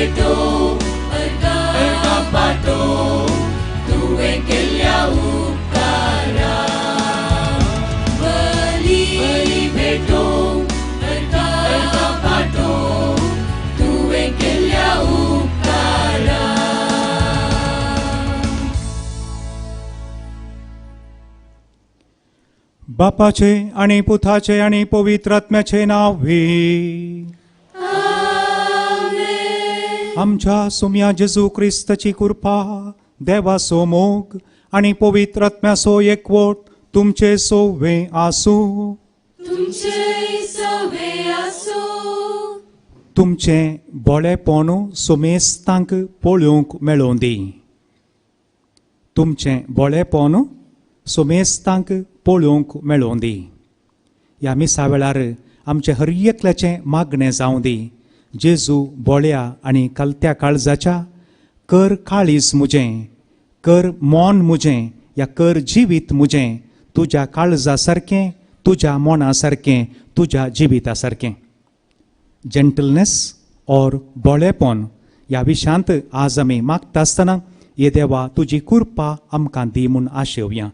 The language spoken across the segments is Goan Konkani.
भेटो अर्गां पाटो तुवें केल्ल्या उपकारा बली भेटो अर्गां पाटो तुवें केल्ल्या उपकारा. बापाचे आनी पुताचे आनी पवित्र आत्म्याचे नांव वी. आमच्या सुम्या जेजू क्रिस्ताची कृपा, देवाचो मोग आनी पवित्र आत्म्याचो एकवट तुमचे सोवे आसूं. तुमचें बोळेपण सुमेस्तांक पळोवंक मेळोवं दी. तुमचें बोळेपण सुमेस्तांक पळोवंक मेळोवं दी. ह्या मिसा वेळार आमचें हर एकल्याचें मागणें जावं दी. जेजू बोळ्या आनी कलत्या काळजाच्या कर काळीज म्हजें, कर मन म्हजें, या कर जिवीत म्हजें तुज्या काळजा सारकें, तुज्या मना सारकें, तुज्या जिविता सारकें. जेंटलनेस ऑर बोळेपण ह्या विशयांत आज आमी मागता आसतना ये देवा तुजी कृपा आमकां दी म्हूण आशेवया.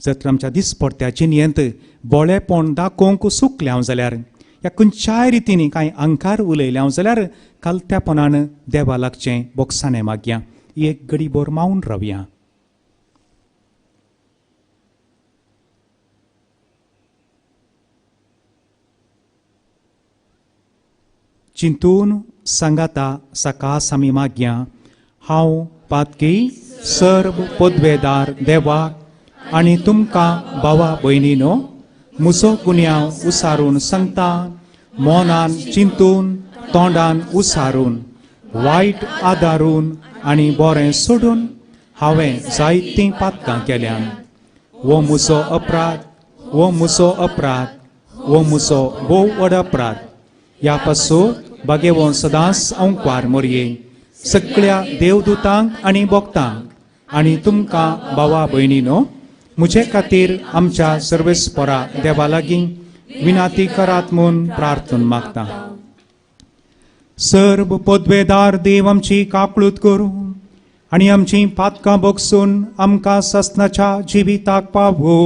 जर तर आमच्या दिसपडत्या जिणेंत बोळेपण दाखोवंक चुकलें हांव जाल्यार ह्या खंयच्याय रितींनी कांय अंकार उलयलें हांव जाल्यार कालत्यापणान देवा लागचें बोगसाणें मागया. एक घडी भर मावन रावया. चिंतून सांगाता सकास आमी मागया. हांव पातकी सर्व पदवेदार देवाक आनी तुमकां भावा भयणीनो म्हजो गुन्यांव उसारून सांगता. मनान चिंतून, तोंडान उसारून, वायट आदारून आनी बरें सोडून हांवें जायतीं पातकां केल्यान. हो म्हजो अपराध, हो म्हजो अपराध, हो म्हजो भोव व्हड अपराध. ह्या पासून बागेवन सदांच अंकवार मोरये सगळ्या देवदूतांक आनी भक्तांक आनी तुमकां भावा भयणीनो म्हजे खातीर आमच्या सर्वेस्परा देवा लागीं विनाती करात म्हूण प्रार्थना मागता. सर्व पदवेदार देव आमची काकळूत करूं आनी आमची पातकां बगसून आमकां ससनाच्या जिविताक पावो.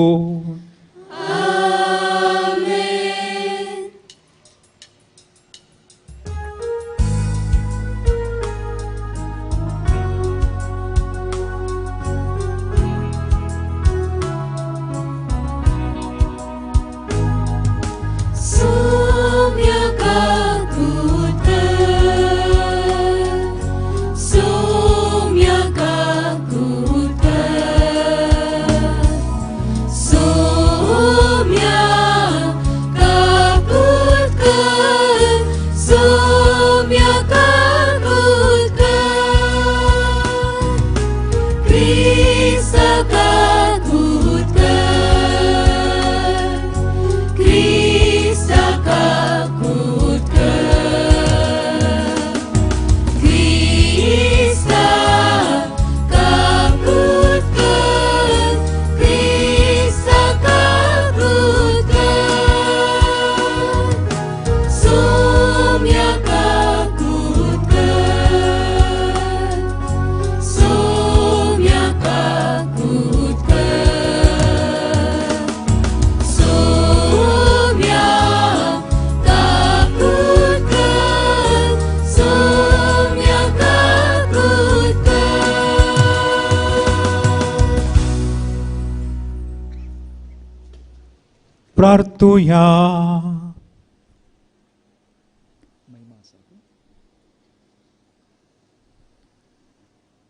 प्रार्थुया.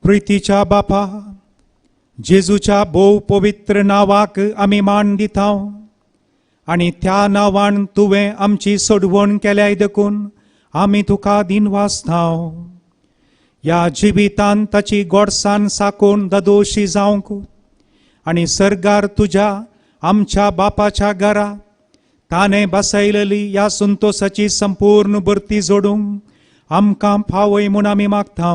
प्रितीच्या बापा, जेजूच्या भोव पवित्र नांवाक आमी मान दिता आनी त्या नांवान तुवें आमची सोडवण केल्याय देखून आमी तुका दिनवासता. ह्या जिवितान ताची गोडसान साकून ददोशी जावंक आनी सर्गार तुज्या आमच्या बापाच्या घरा ताणें बसयलेली ह्या संतोसाची संपूर्ण भरती जोडूंक आमकां फावय म्हूण आमी मागता.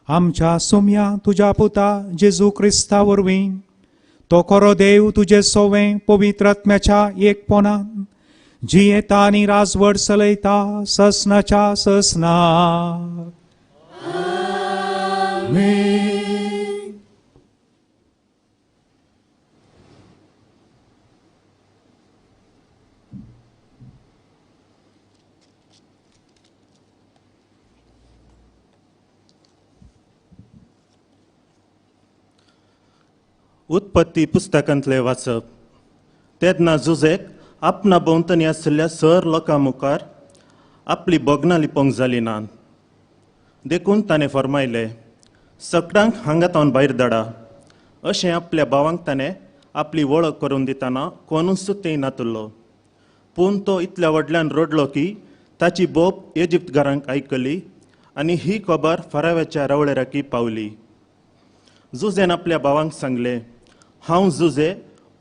आमच्या सुम्या तुज्या पुता जेजू क्रिस्ता वरवीं तो खरो देव तुजे सोवें पवित्र आत्म्याच्या एकपणान जियेता आनी राजवट चलयता ससनाच्या ससना. आमेन. उत्पत्ती पुस्तकांतले वाचप. तेन्ना जुजेक आपणा भोंवतणी आशिल्ल्या सर लोकां मुखार आपली भोगणां लिपोवंक जाली ना, देखून ताणें फर्मायलें, सगळ्यांक हांगा तावन भायर धाडा. अशें आपल्या भावांक ताणें आपली वळख करून दितना कोणूच तें नातुल्लो. पूण तो इतल्या व्हडल्यान रडलो की ताची बोब इजिप्तगारांक आयकली आनी ही खबर फराव्याच्या रावळेराकी पावली. जुजेन आपल्या भावांक सांगलें, हांव जुजे,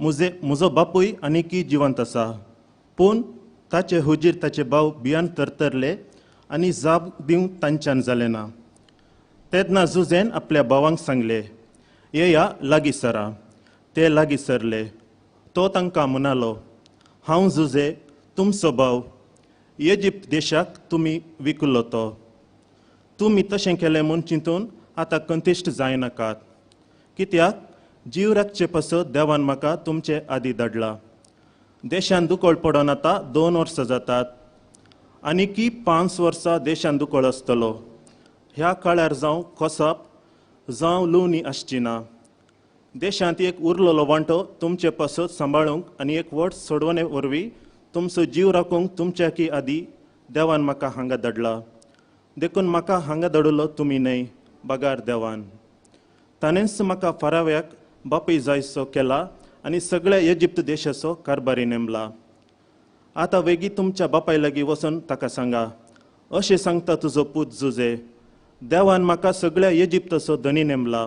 म्हजो बापूय आनीकी जिवंत आसा. पूण ताचे हुजीर ताचे भाव भियान तरतरले आनी जाप दिवंक तांच्यान जालें ना. तेन्ना जुजेन आपल्या भावांक सांगलें, येया लागीं सरा. ते लागीं सरले. तो तांकां म्हणालो, हांव जुजे, तुमचो भाव. इजिप्त देशाक तुमी विकलो तो. तुमी तशें केलें म्हूण चिंतून आतां कंतिश्ट जायनाकात, कित्याक जीव राखचे पासत देवान म्हाका तुमचे आदी धाडला. देशान दुकळ पडोन आतां 2 वर्सां जातात, आनीकी 5 वर्सां देशान दुकळ आसतलो. ह्या काळार जावं कोसप जावं लुवणी आसची ना. देशांत एक उरलेलो वांटो तुमचे पासत सांबाळूंक आनी एक व्हड सोडवणे वरवीं तुमचो जीव राखूंक तुमच्याकी आदी देवान म्हाका हांगा धाडला. देखून म्हाका हांगा धाडलो तुमी न्हय, बगार देवान. ताणेंच म्हाका फराव्याक बापूय जायसो केला आनी सगळ्या इजिप्त देशाचो कारभारी नेमला. आतां वेगीं तुमच्या बापाय लागीं वचून ताका सांगा, अशें सांगता तुजो पूत जुजे, देवान म्हाका सगळ्या इजिप्ताचो धनी नेमला.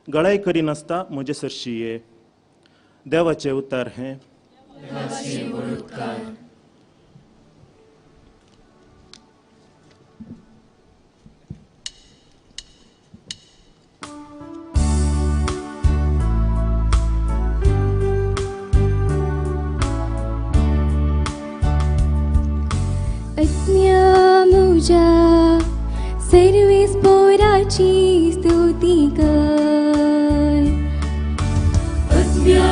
गळाय करिनासता म्हजे सरशी ये. देवाचें उतर हें. अज्ञा सर्वेस पोराची स्तुती कर. अज्ञा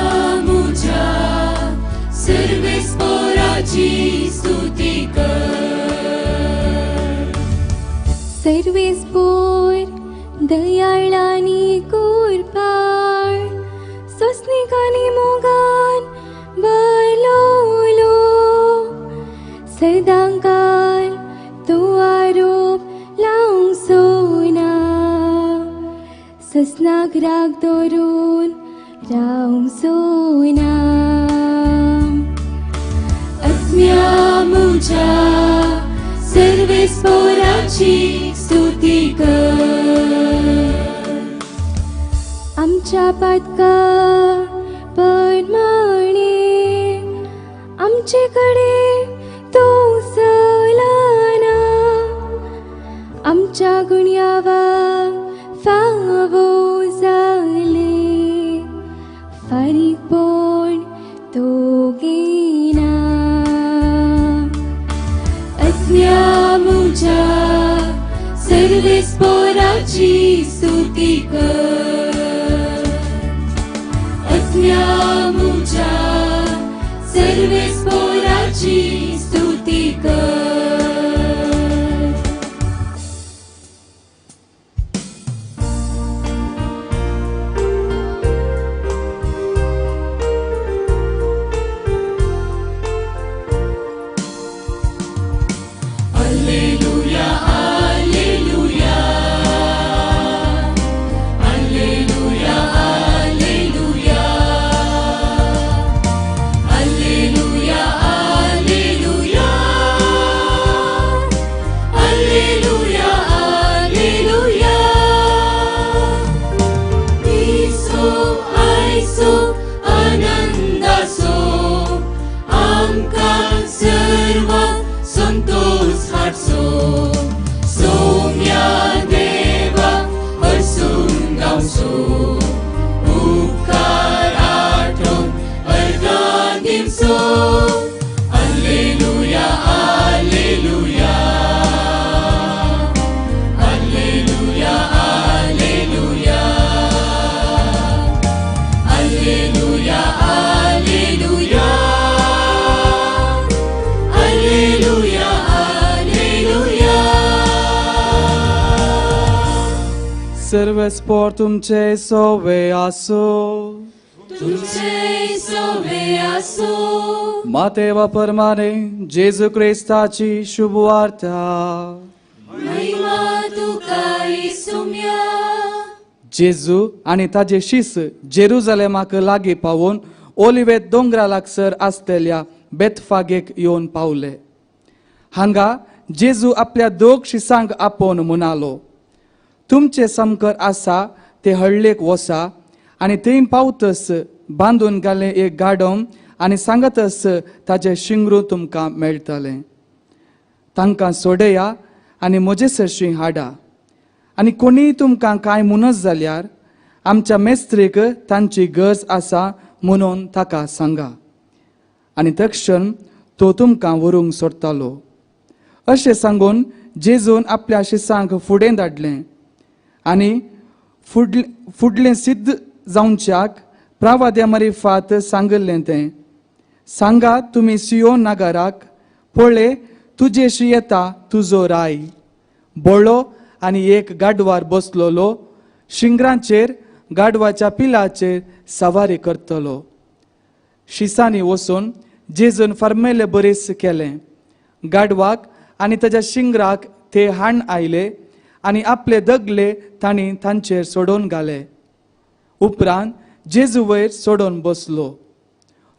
मुझ्या सर्वेस पोराची स्तुती कर. सर्वेस पोर दयाळानी कुरपाळ, सोसणिकानी मोगान बलोलो. सदांकाल तो आरोप लावंक सोना, ससनाक राग दवरून रावंक सोना. अज्ञा मुझ्या सर्वेस पोराची स्तुती कर. आमच्या पातका परमाणे आमचे कडे तो सलाना, आमच्या गुण्यावा फावो जाले फारीकपण तो घेना. अज्ञा मुझ्या सर्वेस पोराची स्तुती कर. अज्ञा मुझ्या सर्वेस पोराची स्तुती कर. Alleluia, alleluia, alleluia, alleluia, alleluia, alleluia, सर्वेस्पोर तुमचे सोवे आसो. तुमचे सोवे आसो. मातेवा परमाने जेजू क्रिस्ताची शुभवार्ता. महिमा तुका येसुम्या. जेजू आनी ताजे शीस जेरुजलेमाक लागीं पावून ओलिवेत दोंगरा लागसर आसलेल्या बेतफागेक येवन पावले. हांगा जेजू आपल्या दोग शिसांक आपोवन म्हणालो, तुमचे सामकार आसा ते हळ्ळेक वसा आनी थंय पावतस बांदून घालें एक गाडम आनी सांगतस ताजें शिंगरू तुमकां मेळटलें. तांकां सोडया आनी म्हजे सरशीं हाडा. आनी कोणीय तुमकां कांय म्हणत जाल्यार आमच्या मेस्त्रीक तांची गरज आसा म्हणून ताका सांगा आनी तक्षण तो तुमकां व्हरूंक सोडटालो. अशें सांगून जेजून आपल्या शिसांक फुडें धाडलें आनी फुडलें सिद्ध जावच्याक प्रावाद्या मरिफात सांगिल्लें तें, सांगा तुमी सियोन नागराक, पळय तुजेशी येता तुजो राय, बोळो आनी एक गाडवार बसलोलो, शिंगरांचेर गाडवाच्या पिलाचेर सवारी करतलो. शिसांनी वचून जेजून फर्मेले बरेच केलें. गाडवाक आनी ताज्या शिंगराक ते हाण आयले आनी आपले दगले तांणी तांचेर सोडोवन घाले. उपरांत जेजू वयर सोडोवन बसलो.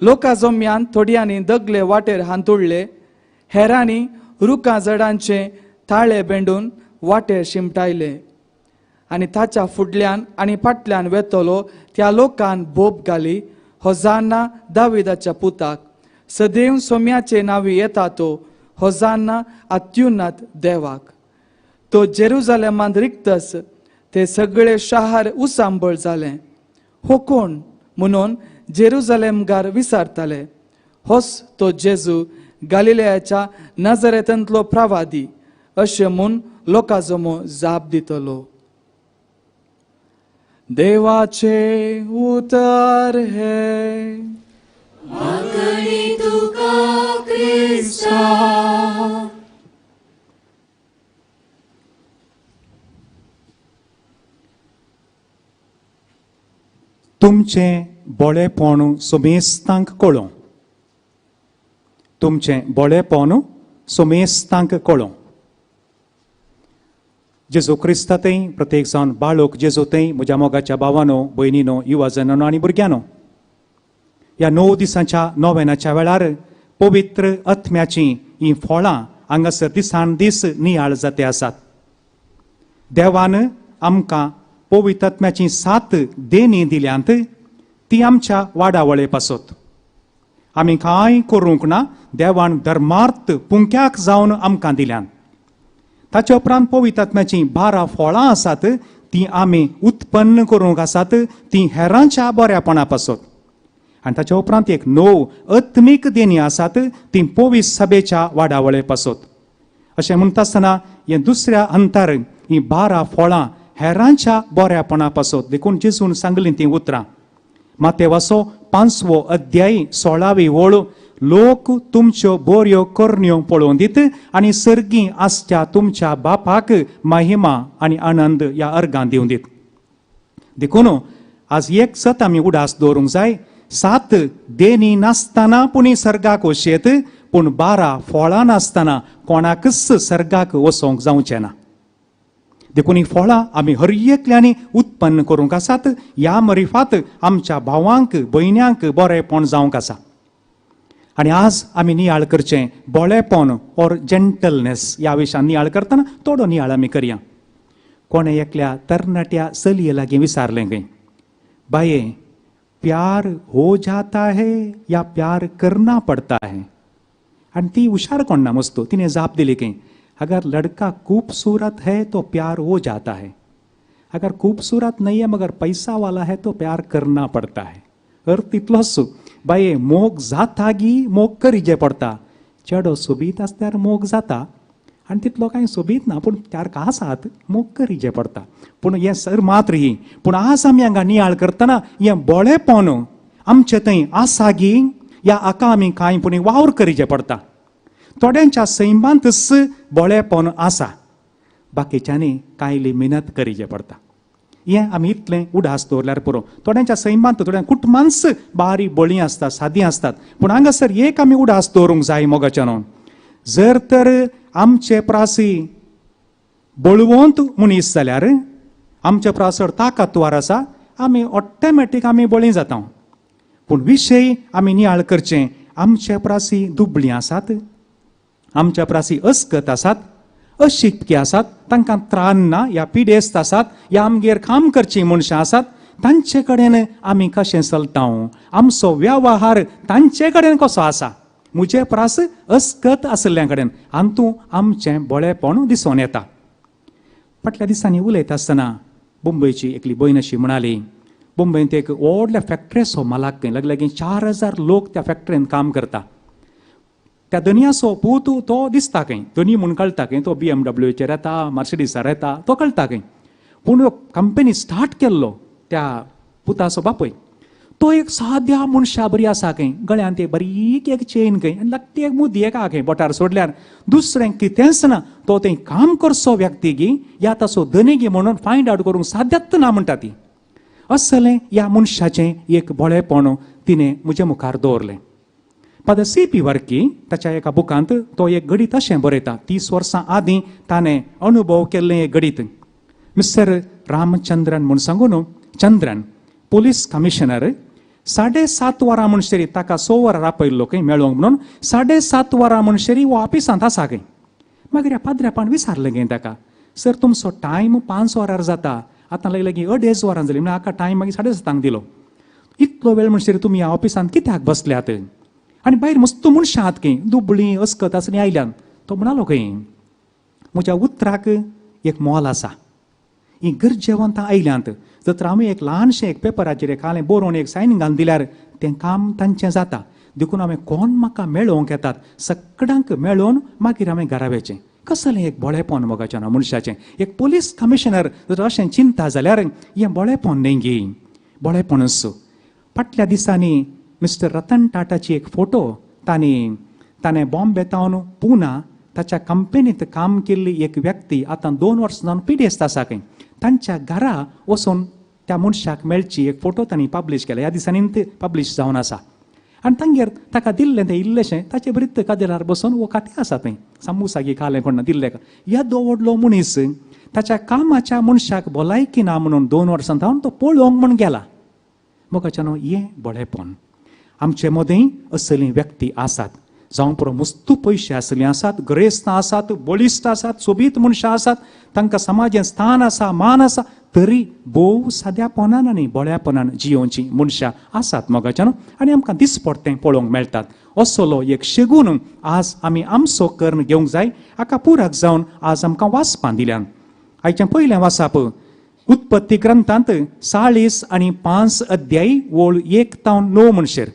लोका जम्यान थोड्यांनी दगले वाटेर हांतुडले, हेरांनी रुखां झाडांचे ताळे बेंडून वाटेर शिमटायले आनी ताच्या फुडल्यान आनी फाटल्यान वेतलो त्या लोकान बोब घाली, होजाना दाविदाच्या पुताक, सदैव सोम्याचे नांवी येता तो, होजाना अत्युन्नत देवाक. तो जेरुजालेमांत रिक्तस ते सगळे शहर उसांबळ जालें. हो कोण म्हणून जेरुजालेमगार विचारताले. होच तो जेजू गालिलेयाच्या नजरेंतलो प्रवादी अशें म्हूण लोकां जमो जाप दितलो. देवाचे उतर हे. मागणी तुका क्रिस्ता. तुमचें बोळेपण सोमेस्तांक कळों. तुमचें बोळेपण सोमेस्तांक कळों. जेजू क्रिस्ता थंय प्रत्येक जावन बाळक जेजू थंय म्हज्या मोगाच्या भावानो, भयणीनो, युवाजनानो आनी भुरग्यांनो, ह्या 9 दिसांच्या नोवेनाच्या वेळार पवित्र आत्म्याचीं हीं फळां हांगासर दिसान दीस नियाळ जाते आसात. देवान आमकां पवित्र आत्म्याचीं 7 देणी दिल्यांत, ती आमच्या वाडावळे पासत. आमी कांय करूंक ना, देवान धर्मार्थ पुंक्याक जावन आमकां दिल्यान. ताचे उपरांत पवित्र आत्म्याचीं 12 फळां आसात, तीं आमी उत्पन्न करूंक आसात, तीं हेरांच्या बऱ्यापणा पासत. आनी ताच्या उपरांत एक 9 आत्मीक देणी आसात, तीं पवित्र सभेच्या वाडावळे पासत. अशें म्हणटा आसतना हें दुसऱ्या अंतर हीं 12 फळां हेरांच्या बऱ्यापणा पासत. देखून जेजून सांगलीं तीं उतरां. मातेवाचो 5वो अध्याय 16वी ओळ, लोक तुमच्यो बऱ्यो करण्यो पळोवन दीत आनी सर्गी आसच्या तुमच्या बापाक महिमा आनी आनंद ह्या अर्गान दिवन दीत. देखून आज एक सत आमी उडास दवरूंक जाय, 7 देणी नासतना पुणी सर्गाक वचयेत, पूण 12 फळां नासतना कोणाकच सर्गाक वचोंक जावचें ना. देखून ही फळां आमी हर एकल्यांनी उत्पन्न करूंक आसात. ह्या मरिफात आमच्या भावांक भयण्यांक बरेंपण जावंक आसा. आनी आज आमी नियाळ करचें बोळेपण ऑर जेंटलनेस ह्या विशयान नियाळ करतना थोडो नियाळ आमी करया. कोणें एकल्या तरणाट्या चलये लागीं विचारलें खंय, बाये प्यार हो जाता है या प्यार करना पडता है? आनी ती हुशार कोण ना मस्तू, तिणें जाप दिली खंय, अगर लड़का खूबसूरत है तो प्यार हो जाता है, अगर खूबसूरत नहीं है मगर पैसा वाला है तो प्यार करना पड़ता है. अर्थ तितलोच, बाये मोग जाता गी मोग करीजे पडटा. चेडो सोबीत आसल्यार मोग जाता आनी तितलो कांय सोबीत ना, पूण त्यार आसात मोग करीजे पडटा. पूण हें सर मात्र ही. पूण आज आमी हांगा नियाळ करतना हें बोळेपण आमचे थंय आसा गी ह्या हाका आमी कांय पूण वावर करीजे पडटा. थोड्यांच्या सैमांतच बोळेपण आसा, बाकीच्यांनी कांयली मेहनत करीजे पडटा. हें आमी इतलें उडास दवरल्यार पुरो. थोड्यांच्या सैमांत थोड्यां कुटुंबांच बारीक बळीं आसतात, सादीं आसतात, पूण हांगासर एक आमी उडास दवरूंक जाय मोगाच्यानो. जर तर आमचे प्रासी बळवंत मनीस जाल्यार, आमचे प्रासर ताकतवार आसा, आमी ऑटोमॅटीक आमी बळी जाता. पूण विशय आमी नियाळ करचें, आमचे प्रासी दुबळीं आसात, आमच्या प्रासी अस्कत आसात, अशिकपी आसात, तांकां त्राण ना, ह्या पिडेस्त आसात, ह्या आमगेर काम करचीं मनशां आसात, तांचे कडेन आमी कशें चलता, आमचो वेव्हार तांचे कडेन कसो आसा, म्हजे प्रास अस्कत आशिल्ल्या कडेन हातूंत आमचें बळेपण दिसून येता. फाटल्या दिसांनी उलयता आसतना मुंबयची एकली भयण अशी म्हणाली, मुंबयंत एक व्हडल्या फॅक्टरीचो मालक खंय, लागीं लागीं 4000 लोक त्या फॅक्टरींत काम करता. त्या धनयाचो पूत तो दिसता खंय, धनी म्हूण कळटा खंय, तो BMW चेर येता, मर्सिडीसार येता, तो कळटा खंय. पूण कंपनी स्टार्ट केल्लो त्या पुताचो बापूय तो एक साद्या मनशा बरी आसा खंय, गळ्यांत एक बारीक एक चेन खंय आनी लागटी एक मुदी एक आहा खंय, बोटार सोडल्यार दुसरें कितेंच ना. तो थंय काम करचो व्यक्ती गी या ताचो धनी गी म्हणून फायंड आवट करूंक साद्यात ना म्हणटा ती. असलें ह्या मनशाचें एक बळेपण तिणें म्हज्या मुखार दवरलें. फादर CP Varkey ताच्या एका बुकांत तो एक घडीत अशें बरयता, 30 वर्सां आदीं ताणें अनुभव केल्लें एक घडीत. मिस्टर रामचंद्रन म्हूण सांगून चंद्रन पोलीस कमिशनर 7:30 वरां म्हणसरी ताका 6 वरां आपयल्लो खंय मेळोंक म्हणून, 7:30 वरां म्हणसरी हो ऑफिसांत आसा खंय. मागीर ह्या पाद्र्यापान विचारलें खंय ताका, सर तुमचो टायम 5 वरार जाता, आतां लागीं लागीं 2.5 वरां जालीं, म्हणल्यार हाका टायम मागीर 7:30 दिलो, इतलो वेळ म्हणसरी तुमी ह्या ऑफिसांत कित्याक बसल्यात आनी भायर मस्त मनशां आहात खंय, दुबळीं अस्कत आसलीं आयल्यान. तो म्हणालो खंय, म्हज्या उतराक एक मोल आसा, ही गरजेवंतां आयल्यांत, जर तर हांवें एक ल्हानशें एक पेपराचेर एक हालें बरोवन एक सायन घालून दिल्यार तें काम तांचें जाता, देखून हांवें कोण म्हाका मेळोवंक येतात सगळ्यांक मेळोवन मागीर हांवें घरा वचें. कसलें एक बळेपण मोगाचें ना मनशाचें. एक पोलीस कमिशनर जर अशें चिंता जाल्यार हें बळेपण न्ही गी, बळेपणूच. फाटल्या दिसांनी मिस्टर रतन टाटाची एक फोटो ताणें बॉम्बे तावन पुना ताच्या कंपनीत काम केल्ली एक व्यक्ती आतां 2 वर्सां जावन पिडेस्त आसा खंय, तांच्या घरा वचून त्या मनशाक मेळची एक फोटो तांणी पब्लीश केला, ह्या दिसांनी पब्लीश जावन आसा. आनी तांगेर ताका दिल्लें तें इल्लेशें ताचे बरीत कदेलार बसून वो खातें आसा थंय, सामोसा खालें कोण दिल्लें. येदो व्हडलो मनीस ताच्या कामाच्या मनशाक भलायकी ना म्हणून 2 वर्सां जावन तो पळोवंक म्हूण गेला. मोगाच्यानो हें बळेपण. आमचे मदीं असली व्यक्ती आसात, जावं पुरो मस्तू पयशे आसले आसात, ग्रेस्त आसात, बळिश्ट आसात, सोबीत मनशां आसात, तांकां समाजांत स्थान आसा, मान आसा, तरी भोव साद्यापणान आनी बळ्यापणान जियोवचीं मनशां आसात मोगाच्यान आनी आमकां दिसपडटें पळोवंक मेळटात. असलो एक शेगून आज आमी आमचो कर्ण घेवंक जाय. हाका पुरक जावन आज आमकां वाचपां दिल्यान. आयचें पयलें वाचप उत्पत्ती ग्रंथांत 40 आनी 5 अध्यायी ओळ 1 तावन 9 म्हणशेर.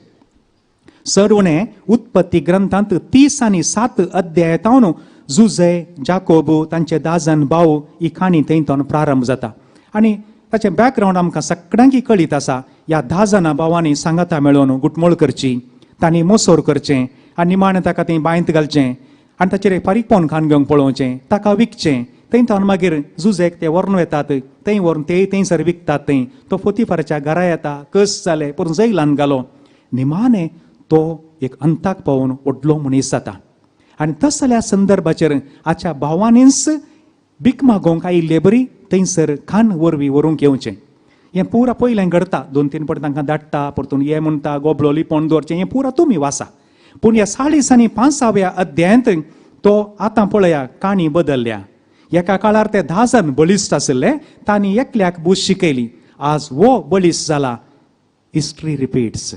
सर उणें उत्पत्ती ग्रंथांत 30 आनी 7 अध्याय तावन जुजे जाकोब तांचे दाजन भाव ही काणी थंय तावन प्रारंभ जाता आनी ताचें बॅकग्रावंड आमकां सगळ्यांकी कळीत आसा. ह्या 10 जाणां भावांनी सांगाता मेळोवन गुटमोळ करची, तांणी मोसोर करचें आनी निमाणें ताका थंय बांयत घालचें आनी ताचेर एक फारीकपण खावन घेवंक पळोवचें, ताका विकचें. थंय तावन मागीर जुजेक ते व्हरून वेतात, थंय व्हरून ते थंयसर विकतात. थंय तो पोतीफाराच्या घरा येता, कस जाले पूण जैलान घालो. निमाणें तो एक अंताक पावून व्हडलो मनीस जाता आनी तसल्या संदर्भाचेर आच्या भावांनीच भीक मागोवंक आयिल्ले बरी थंयसर खान वरवीं व्हरूंक येवचें. हें पुरा पयलें घडता, 2-3 पट तांकां धाडटा, परतून हे म्हणटा गोबलो लिपोवन दवरचें, हें पुरा तुमी वाचा. पूण ह्या 40 आनी 5व्या अध्यायांत तो आतां पळया काणी बदलल्या. एका काळार ते 10 जाण बळिश्ट आशिल्ले, तांणी एकल्याक बूस शिकयली, आज हो बळिश्ट जाला. History repeats.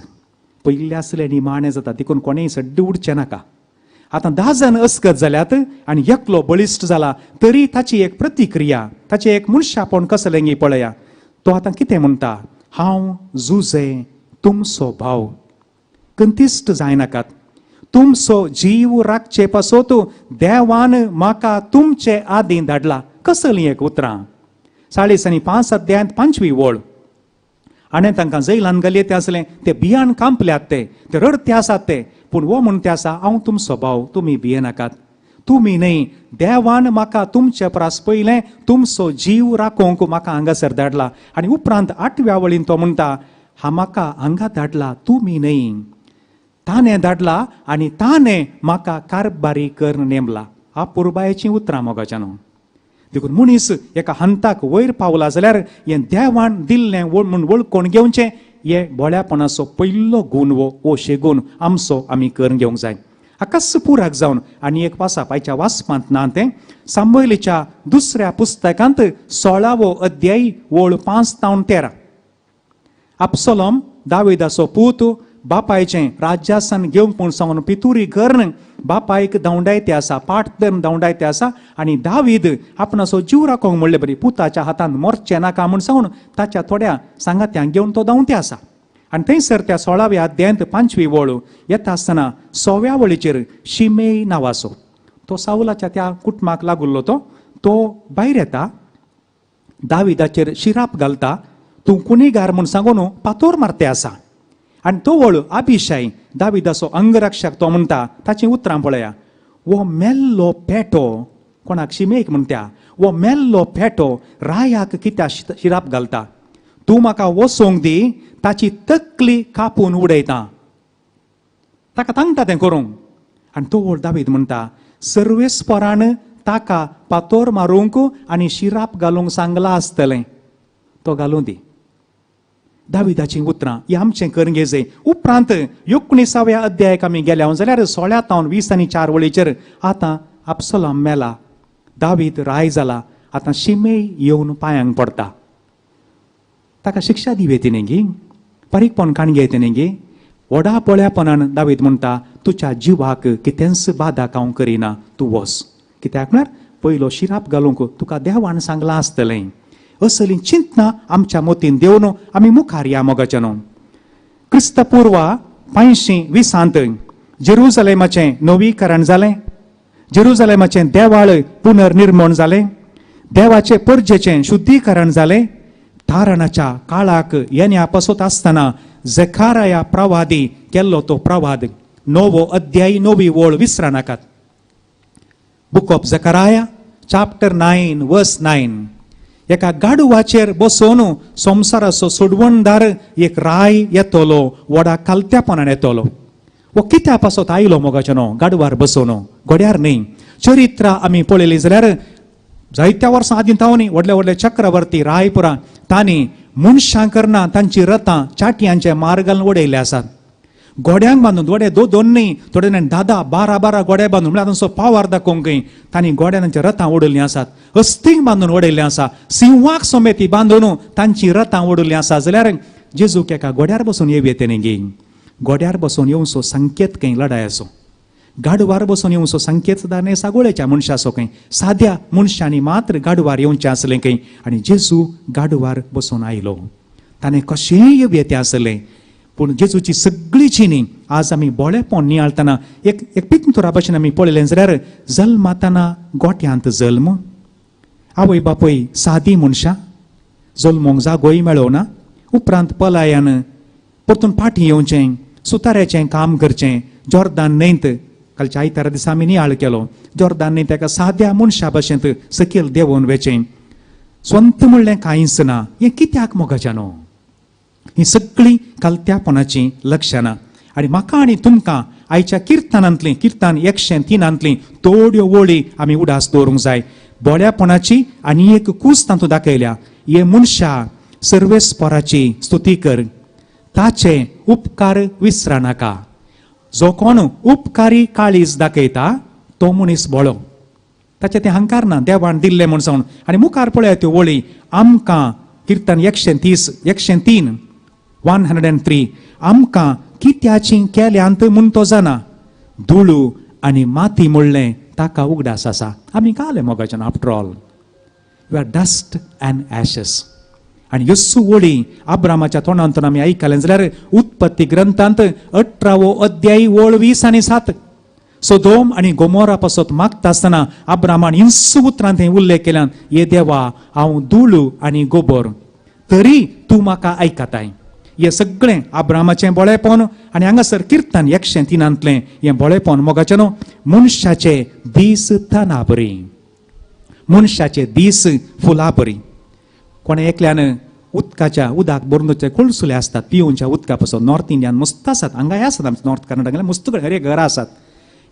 पयल्ले आसले निमाणें जाता, देखून कोणेय सड्ड उडचें नाका. आतां 10 जाण अस्कत जाल्यात आनी एकलो बळिश्ट जाला, तरी ताची एक प्रतिक्रिया, ताचें एक मनशापण कसलें गी पळया. तो आतां कितें म्हणटा, हांव जुजे तुमचो भाव, कंतिश्ट जायनाकात, तुमचो जीव राखचे पासत देवान म्हाका तुमचे आदीं धाडला. कसलीं एक उतरां. 40 आनी 5 अध्यायांत 5वी ओळ. आनी तांकां जैलान घालये ते आसलें, ते भियान कांपल्यात, ते ते रडते आसात ते, पूण हो म्हणते आसा हांव तुमचो भाव, तुमी भियेनाकात, तुमी न्हय, देवान म्हाका तुमचे परस पयलें तुमचो जीव राखोवंक म्हाका हांगासर धाडला. आनी उपरांत 8व्या वळीन तो म्हणटा, हा म्हाका हांगा धाडला तुमी न्हय, ताणें धाडला आनी ताणें म्हाका कारभारी करून नेमला. अपुरबायेचीं उतरां मोगाच्यान. देखून मनीस एका हंताक वयर पावला जाल्यार हें देवान दिल्लें म्हूण वळखून घेवचें, हे बोळ्यापणाचो पयलो गूण वो शेगूण आमचो आमी करून घेवंक जाय. हाकाच पुराक जावन आनी एक वाचप आयच्या वाचपांत ना तें सामुएलाच्या 2ऱ्या पुस्तकांत 16वो अध्याय ओळ 5 तावन 13. अब्सलोम दाविदाचो पूत बापायचें राज्यासन घेवंक म्हूण सांगून पितुरी करून बापायक धांवडायते आसा, पाट धरून धांवडायते आसा. आनी दावीद आपणाचो जीव राखोवंक म्हणले बरी पुताच्या हातान मरचें नाका म्हूण सांगून ताच्या थोड्या सांगात्यांक घेवन तो धांवते आसा. आनी थंयसर त्या 16व्या अध्यायांत 5वी वळ येता आसतना 6व्या वळीचेर शिमेय नांवाचो तो सावलाच्या त्या कुटुंबाक लागुल्लो तो भायर येता, दाविदाचेर शिराप घालता, तूं कुनीगार म्हूण सांगून पातोर मारते आसा. आनी तो वळ अभिशाय दाविदाचो अंगरक्षक तो म्हणटा, ताचीं उतरां पळया, वो मेल्लो पेटो, कोणाक शिमेक म्हणटा, वो मेल्लो पेटो रायाक कित्याक शिराप घालता, तूं म्हाका वचोंक दी, ताची तकली कापून उडयता. ताका सांगता तें करूंक. आनी तो वळ दावीद म्हणटा, सर्वेस्परान ताका पातोर मारूंक आनी शिराप घालूंक सांगलां आसतलें, तो घालूं दी. दाविदाचीं उतरां ही आमचें करून घेवचें. उपरांत 19व्या अध्यायाक आमी गेल्या जाल्यार 16 तावन 20 आनी 4 वळीचेर आतां अब्सलोम मेला, दावीद राय जाला, आतां शिमेय येवन पांयांक पडटा. ताका शिक्षा दिवये तिणें गी, बारीकपण काणगे तिणें गी. व्हडा पोळ्यापणान दावीद म्हणटा, तुज्या जिवाक कितेंच बादाक हांव करिना, तूं वच. कित्याक म्हळ्यार पयलो शिराप घालूंक तुका देवान सांगलां आसतलें. असलीं चिंतना आमच्या मतीन देवन आमी मुखार या मोगाच्यान. क्रिस्तपूर्व 520 जेरुजलेमाचें नवीकरण जालें, जेरुजलेमाचें देवाळ पुनर्निर्मण जालें, देवाचे परजेचें शुद्धीकरण जालें. तारणाच्या काळाक येण्या पासत आसतना जखाराया प्रवादी केल्लो तो प्रवाद, 9वो अध्याय 9वी वळ विसरा नाकात. Book of Zechariah chapter 9 verse 9. एका गाडवाचेर बसोवन संवसाराचो सोडवणदार एक राय येतलो, व्हडा कालत्यापणान येतलो. वो कित्या पासत आयलो मोगाचें न्हू गाडवार बसोवन, घोड्यार न्हय. चरित्रां आमी पळयली जाल्यार जायत्या वर्सां आदीं तावनी व्हडले व्हडले चक्रवर्ती रायपुरा तांणी मनशां करना तांची रथां चाटयांचे मार्ग घालून उडयल्ले आसात. घोड्यांक बांदून, थोडे 2 न्हय, थोडे 10-10 12-12 घोडे बांदून, म्हळ्यार तांचो पावर दाखोवंक तांणी घोड्यां तांच्या रथां उडयल्लीं आसात. हस्तींक बांदून उडयल्लें आसा, सिंवाक समेती बांदून तांची रथां उडयल्लीं आसा. जाल्यार जेजूक एका घोड्यार बसून येवये तेणें गी, घोड्यार बसून येवचो संकेत खंय लडायाचो, गाडवार बसून येवचो संकेत सुद्दां न्हय सागोळेच्या मनशाचो खंय, साद्या मनशांनी मात्र गाडवार येवचें आसलें खंय. आनी जेजू गाडवार बसून आयलो, ताणें कशेंय येवये तें आसलें. पूण जेजूची सगळी जिणी आज आमी बोळेपण नियाळतना एक एक पिंतुरा भशेन आमी पळयलें जाल्यार जल्मातना गोट्यांत जल्म, आवय बापूय सादी मनशां, जल्मोंक जागोय मेळोना, उपरांत पलायन, परतून फाटीं येवचें, सुताऱ्याचें काम करचें. जॉर्दान न्हंयत कालच्या आयतारा दिसा आमी नियाळ केलो, जॉर्दान न्हंयत एका साद्या मनशा भशेन सकयल देंवोवन वेचें, स्वंत म्हणलें कांयच ना. हें कित्याक मोगाच्यान? ही सगळीं कालत्यापणाचीं लक्षणां. आनी म्हाका आनी तुमकां आयच्या किर्तनांतलीं, किर्तन 103 थोड्यो वळी आमी उडास दवरूंक जाय. बोळ्यापणाची आनी एक कूस तातूंत दाखयल्या, हे मनशा सर्वेस्पराची स्तुती कर, ताचे उपकार विसरा नाका. जो कोण उपकारी काळीज दाखयता तो मनीस बोळो, ताचें तें हंकार ना, देवान दिल्लें म्हूण सांगून. आनी मुखार पळया त्यो वळी आमकां, किर्तन 130 103 103, आमकां कित्याची केल्यांत म्हूण तो जाणा, धुळू आनी माती म्हणलें ताका उगडास आसा. आमी काले मोगाच्यान, after all we are dust and ashes. आनी ह्यो वळी अब्रामाच्या तोंडांतून आमी आयकलें जाल्यार उत्पत्ती ग्रंथांत 18वो अध्याय ओळ 20 आनी 7, सोदोम आनी गोमोरा पासत मागता आसतना अब्रामान हिंस उतरांत थंय उल्लेख केल्यान, ये देवा हांव धुळू आनी गोबोर, तरी तूं म्हाका आयकताय. हें सगळें आब्रामाचें बोळेपण आनी हांगासर किर्तन 103 हें बोळेपण मोगाचें न्हू. मनशाचे दीस तना बरी, मनशाचे दीस फुलां बरी. कोणें एकल्यान उदकाच्या उदक भरून दवरचे कोळसुले आसतात पिवच्या उदका पासून, नॉर्थ इंडियान मस्त आसात, हांगाय आसात, आमच्या नॉर्थ कर्नाटकांत मस्त कडेन हर घरां आसात.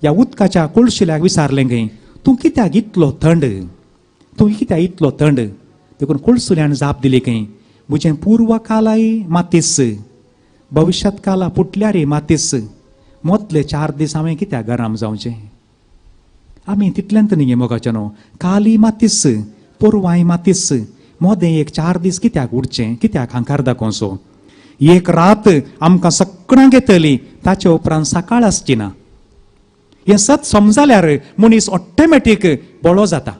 ह्या उदकाच्या कोळशिल्याक विचारलें खंय, तूं कित्याक इतलो थंड, तूं कित्याक इतलो थंड? देखून कोळसुल्यान जाप दिली खंय, म्हजें पूर्वकालाय मातीस, भविश्यात काला फुटल्यारय मातीस, मोतले 4 दीस हांवें कित्याक गरम जावचें? आमी तितल्यांत न्ही मोगाचें न्हू, काली मातीस, पोरवाय मातीस, मोदें एक 4 दीस कित्याक उडचें, कित्याक हांकार दाखोवचो? एक रात आमकां सगळ्यांक येतली, ताचे उपरांत सकाळ आसची ना. हें सत समजाल्यार मनीस ऑटोमॅटीक बळो जाता,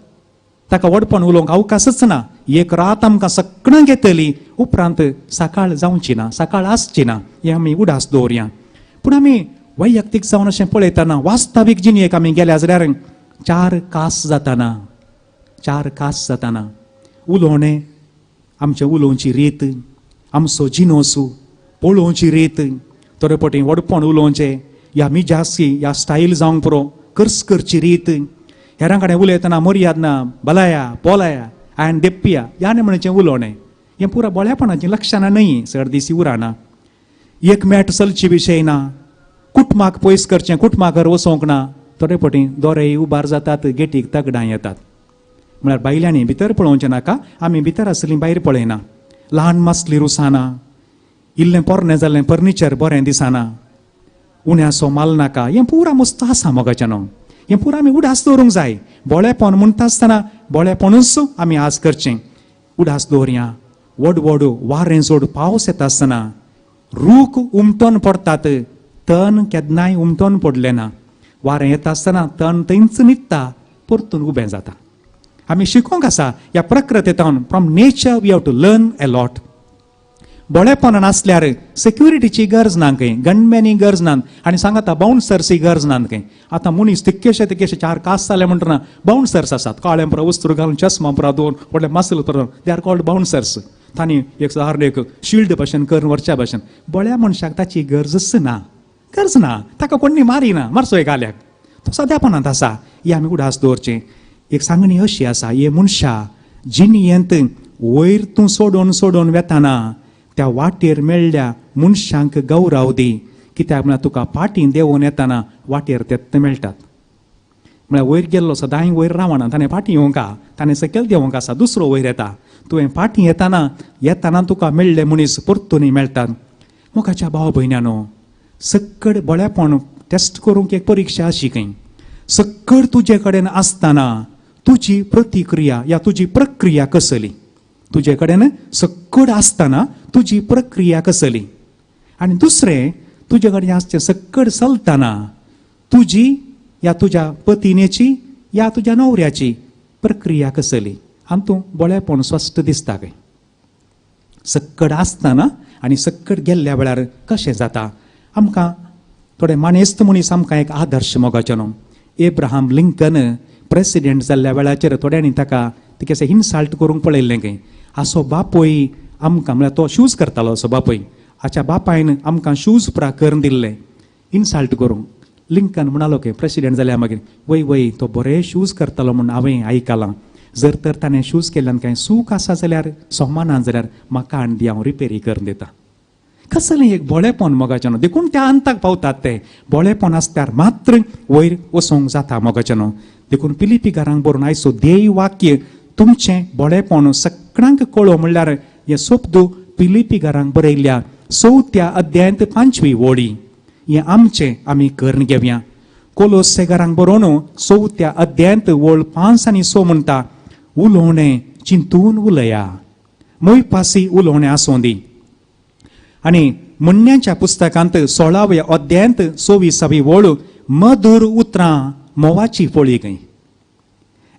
ताका व्हडपण उलोवंक अवकाशच ना. एक रात आमकां सगळ्यांक येतली, उपरांत सकाळ जावची ना, सकाळ आसची ना, हें आमी उडास दवरया. पूण आमी वैयक्तीक जावन अशें पळयतना वास्तवीक जिणेक आमी गेल्या जाल्यार 4 कास जाताना, 4 कास जाताना उलोवणें, आमचें उलोवची रीत, आमचो जिनोसू पळोवची रीत, थोडे फावटी व्हडपण उलोवचें, ह्या मिजासी ह्या स्टायल जावंक पुरो, कर्स करची रीत, हेरां कडेन उलयतना मर्याद ना, बलाया पोलाया आयन देप्पिया ह्या म्हणचें उलोवणें, हें पुरा बोळेपणाचीं लक्षणां न्हय, चड दीस उराना. एक मेट चलची विशय ना, कुटुंबाक पयस करचें, कुटुंबा घर वचोंक ना. थोडे फावटी दोरेय उबार जातात, गेटीक तगडां येतात, म्हळ्यार बायल्यांनी भितर पळोवचें नाका, आमी भितर आसलीं भायर पळयना. ल्हान मासली रुसाना, इल्लें पोरणें जाल्लें फर्निचर बरें दिसना, उण्यासो माल नाका, हें पुरा मस्त आसा मोगाचें न्हू. हें पुरा आमी उडास दवरूंक जाय. बोळेपण म्हणटा आसतना बोळेपणूच आमी आज करचें, उडास दवरया. व्हड व्हड वारें जोड पावस येता आसतना रूख उमटोन पडटात, तण केन्नाय उमटोन पडलें ना. वारें येता आसतना तण थंयच न्हिदता, परतून उबें जाता. आमी शिकोंक आसा ह्या प्रकृतींतल्यान, from nature we have to learn a lot. बोळेपणान नासल्यार सेक्युरिटीची गरज ना खंय, गनमॅनी गरज ना, आनी सांगाता बाउन्सर्सी गरज ना खंय. आतां मनीस तितकेशे तितकेशे 4 कास जाले म्हणटना बाउन्सर्स आसात, काळें पुरा वस्त्र घालून, चश्मा पुरा दोन व्हडले मसल पुरा, they are called bouncers. तांणी एक सारकें एक शिल्ड भाशेन करून व्हरच्या भाशेन. बळ्या मनशाक ताची गरजच ना, गरज ना, ताका कोणी मारिना, मारचो एक आल्याक, तो साद्यापणांत आसा. ही आमी उडास दवरचें. एक सांगणी अशी आसा, हे मनशा जिणयेंत वयर तूं सोडून सोडून वेताना त्या वाटेर मेळ्ळ्या मनशांक गौरव दी, कित्याक म्हळ्यार तुका फाटीं देंवून येताना वाटेर तेत्त मेळटात. म्हळ्यार वयर गेल्लो सदांय वयर रावना, ताणें फाटीं येवंक आहा, ताणें सकयल देंवंक आसा, दुसरो वयर येता. तुवें फाटीं येताना येताना तुका मेळ्ळे मनीस परतूनय मेळटात. मोगाच्या भाव भयण्यानो, सक्कड बळेपण टेस्ट करूंक एक परिक्षा अशी खंय. सक्कड तुजे कडेन आसतना तुजी प्रतिक्रिया या तुजी प्रक्रिया कसली, तुजे कडेन सक्कड आसतना तुजी प्रक्रिया कसली, आनी दुसरें तुजे कडेन आसचें सक्कड चलतना तुजी या तुज्या पतिनेची या तुज्या न्हवऱ्याची प्रक्रिया कसली, आनी तूं बळेपण स्पश्ट दिसता खंय. सक्कड आसतना आनी सक्कड गेल्ल्या वेळार कशें जाता. आमकां थोडे मानेस्त मनीस आमकां एक आदर्श मोगाचें न्हू. एब्राहम लिंकन प्रेसिडेंट जाल्ल्या वेळाचेर थोड्यांनी ताका तिकेसे इन्सल्ट करूंक पळयल्लें खंय. असो बापूय आमकां, म्हळ्यार तो शूज करतालो असो बापूय, हाच्या बापायन आमकां शूज पुरा करून दिल्ले इन्सल्ट करूंक. लिंकन म्हणालो की प्रेसिडेंट जाल्या मागीर, वय वय तो बरे शूज करतालो म्हूण हांवें आयकलां, जर तर ताणें शूज केल्ल्यान कांय सूख आसा जाल्यार सोमाना जाल्यार म्हाका हाडून दी, हांव रिपेरी करून दिता. कसलें एक बोळेपण मोगाचें न्हू. देखून त्या अंताक पावतात ते. बोळेपण आसल्यार मात्र वयर वचोंक जाता मोगाचें न्हू. देखून पिलिपी घरांक बरोवन आयचो ध्येय वाक्य तुमचें बोळेपण सगळ्यांक कळो म्हणल्यार हें शब्द पिलिपी घरांक बरयल्ल्या 4थ्या अध्यायांत 5वी ओळी, हें आमचें आमी करून घेवया. कोलोसे घरांक बरोवन 4थ्या अध्यायांत ओळ 5 आनी 6 म्हणटा, उलोवणें चिंतून उलया, मोयपासी उलोवणें आसूं दी. आनी म्हणण्याच्या पुस्तकांत 16व्या अध्यायांत 24वी ओळ, मधुर उतरां म्होंवाची फळी खंय.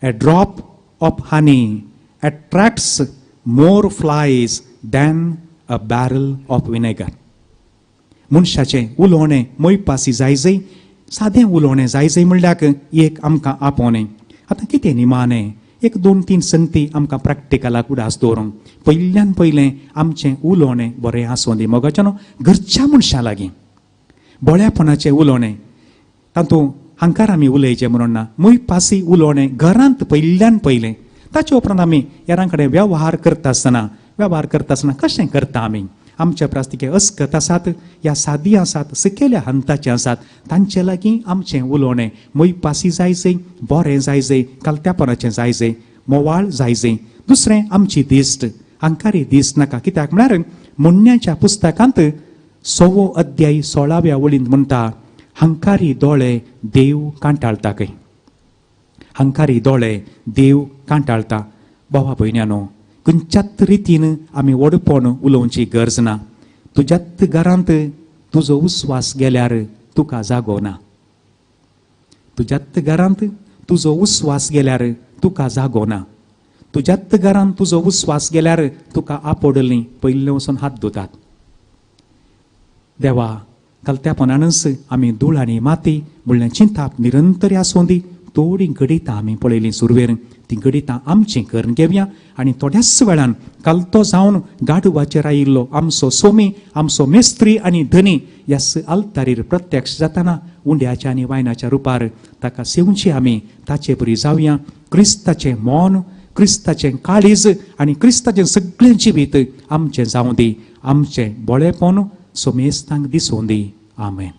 A drop of honey attracts more flies than a barrel of vinegar. मनशाचें उलोवणें मोयपासी जाय जय, सादें उलोवणें जाय जय म्हणल्यार एक आमकां आपोवणें. आतां कितें निमाणें एक दोन तीन संगती आमकां प्रॅक्टिकलाक उडास दवरूंक. पयल्यान पयलें आमचें उलोवणें बरें आसूं दी मोगाच्यानो घरच्या मनशां लागीं बोळ्यापणाचें उलोवणें तातूंत हांकार आमी उलयचें म्हणून ना मुय पासी उलोवणें घरांत पयल्यान पयलें. ताचे उपरांत आमी हेरां कडेन वेव्हार करता आसतना कशें करता आमी आमच्या प्रास्तिके अस्कत आसात या सादी आसात सकयल्या हंताचे आसात तांचे लागीं आमचें उलोवणें मुय पासी जायजय बरें जायजय कालत्यापणाचें जायजय मोवाळ जायजय. दुसरें आमची दिश्ट हांकारी दिश्ट नाका कित्याक म्हळ्यार मुन्न्याच्या पुस्तकांत 6वो अध्याय 16व्या वळींत म्हणटा हंकारी दोळे देव कांटाळटा खंय हंकारी दोळे देव कांटाळटा. भावा भयण्यानो खंयच्याच रितीन आमी व्हडपण उलोवची गरज ना. तुज्याच घरांत तुजो उस्वास गेल्यार तुका जागो ना. तुज्याच घरांत तुजो उस्वास गेल्यार तुका जागो ना. तुज्याच घरांत तुजो उस्वास गेल्यार तुका आपोडली पयलें वचून हात धुतात. देवा कलत्यापणानच आमी धूळ आनी माती म्हणल्यार चिंताप निरंतर आसूं दी. थोडीं घडितां आमी पळयलीं सुरवेर तीं घडितां आमचीं करून घेवया आनी थोड्याच वेळान कालतो जावन गाडवाचेर आयिल्लो आमचो सोमी आमचो मेस्त्री आनी धनी ह्याच आल्तारीर प्रत्यक्ष जातना उंड्याच्या आनी वायनाच्या रुपार ताका सेवची आमी ताचे बरी जावया. क्रिस्ताचें मन क्रिस्ताचें काळीज आनी क्रिस्ताचें सगळें जिवीत आमचें जावं दी. आमचें बोळेपण सोमेस्तांक दिसूं दी. आमेन.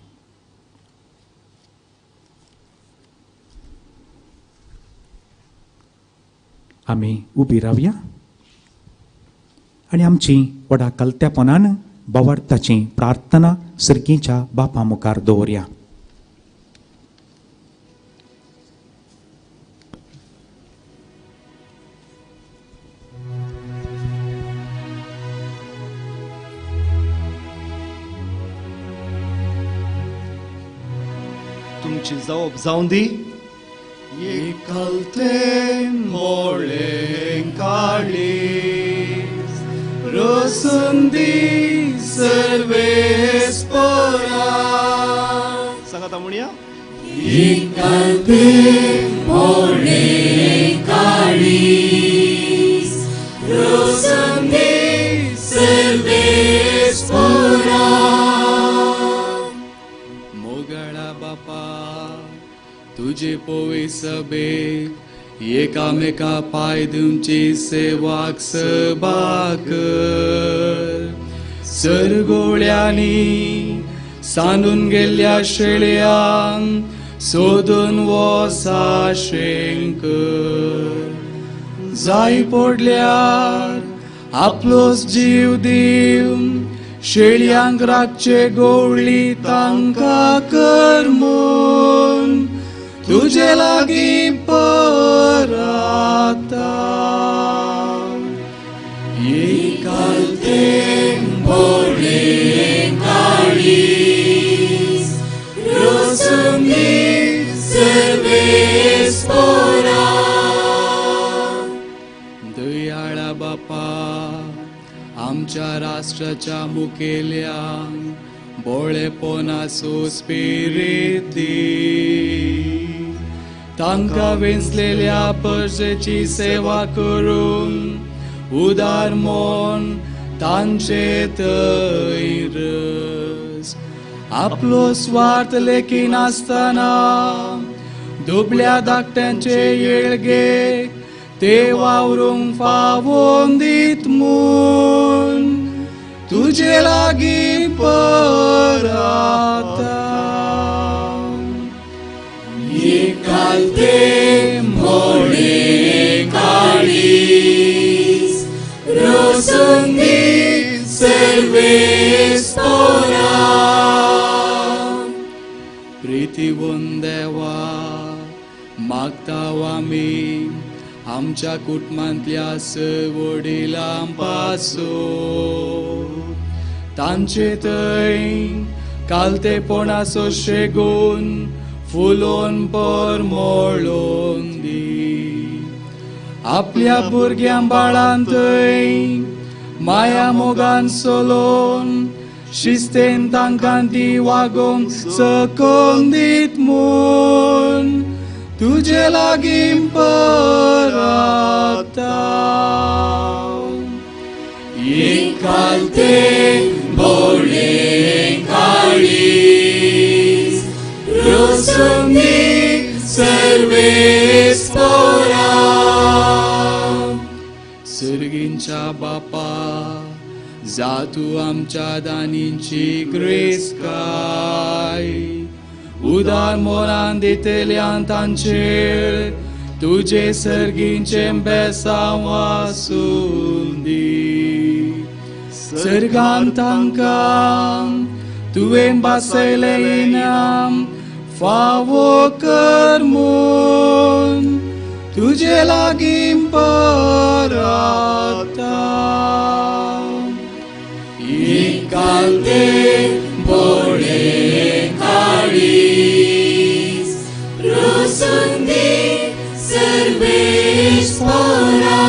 आमी उबी रावया आनी आमची व्हडा कलत्यापणान बावार्थाची प्रार्थना सर्गीच्या बापा मुखार दवरया. तुमची जबाब जावं दी. एकालते मोळे काळीज रोसंदी सर्वेस्परा. सांगाता म्हणया एकालते मोळे काळीज रोसंदी सर्वेस्परा. मोगळा बापा तुझे पोवे सभेक एकामेका पाय दिवची सेवाक सभा कर. सरगोळ्यांनी सांडून गेल्ल्या शेळयांक सोदून वसा शेंकर. जाय पडल्यार आपलोच जीव दिवन शेळयांक राखचे गोवळी तांकां कर म्हूण तुझे लागीं पराता. एकालते मोळे काळीज रोसंदी सर्वेस्परा. दयाळा बापा आमच्या राष्ट्राच्या मुखेल्यांक बोळेपणाचो स्पिरीत दी. तांकां वेंचलेल्या परजेची सेवा करून उदार मन तांचे थंय रस. आपलो स्वार्थ लेखिनासतना दुबल्या धाकट्यांचे येळगे ते वावरूंक फावोन दीत म्हूण तुजे लागीं पराता. एकालते मोळे काळीज रोसंदी सर्वेस्परा. प्रितीवंत देवा मागता आमी आमच्या कुटुंबांतल्या वडिलां पासून तांचे थंय कालतेपणाचो शेगून फुलोन परमळोन दी. आपल्या भुरग्यां बाळान थंय माया मोगान सोलोन शिस्तेन तांकां ती वागोवंक सकोन दीत म्हूण तुजे लागीं परता. एकालते भोळे काळीज रोसुंदी सर्वेस पोरा. सर्गींच्या बापा जा तूं आमच्या दानींची ग्रेसकाय उदार मोरान दितल्यान तांचेर तुजे सर्गींचें बेसांव आसूं दी. सर्गान तांकां तुवें बसयलें इनाम फावो कर म्हूण तुजे लागीं परता. एकालते भोळे काळीज रोसुंदी सर्वेस पोरा.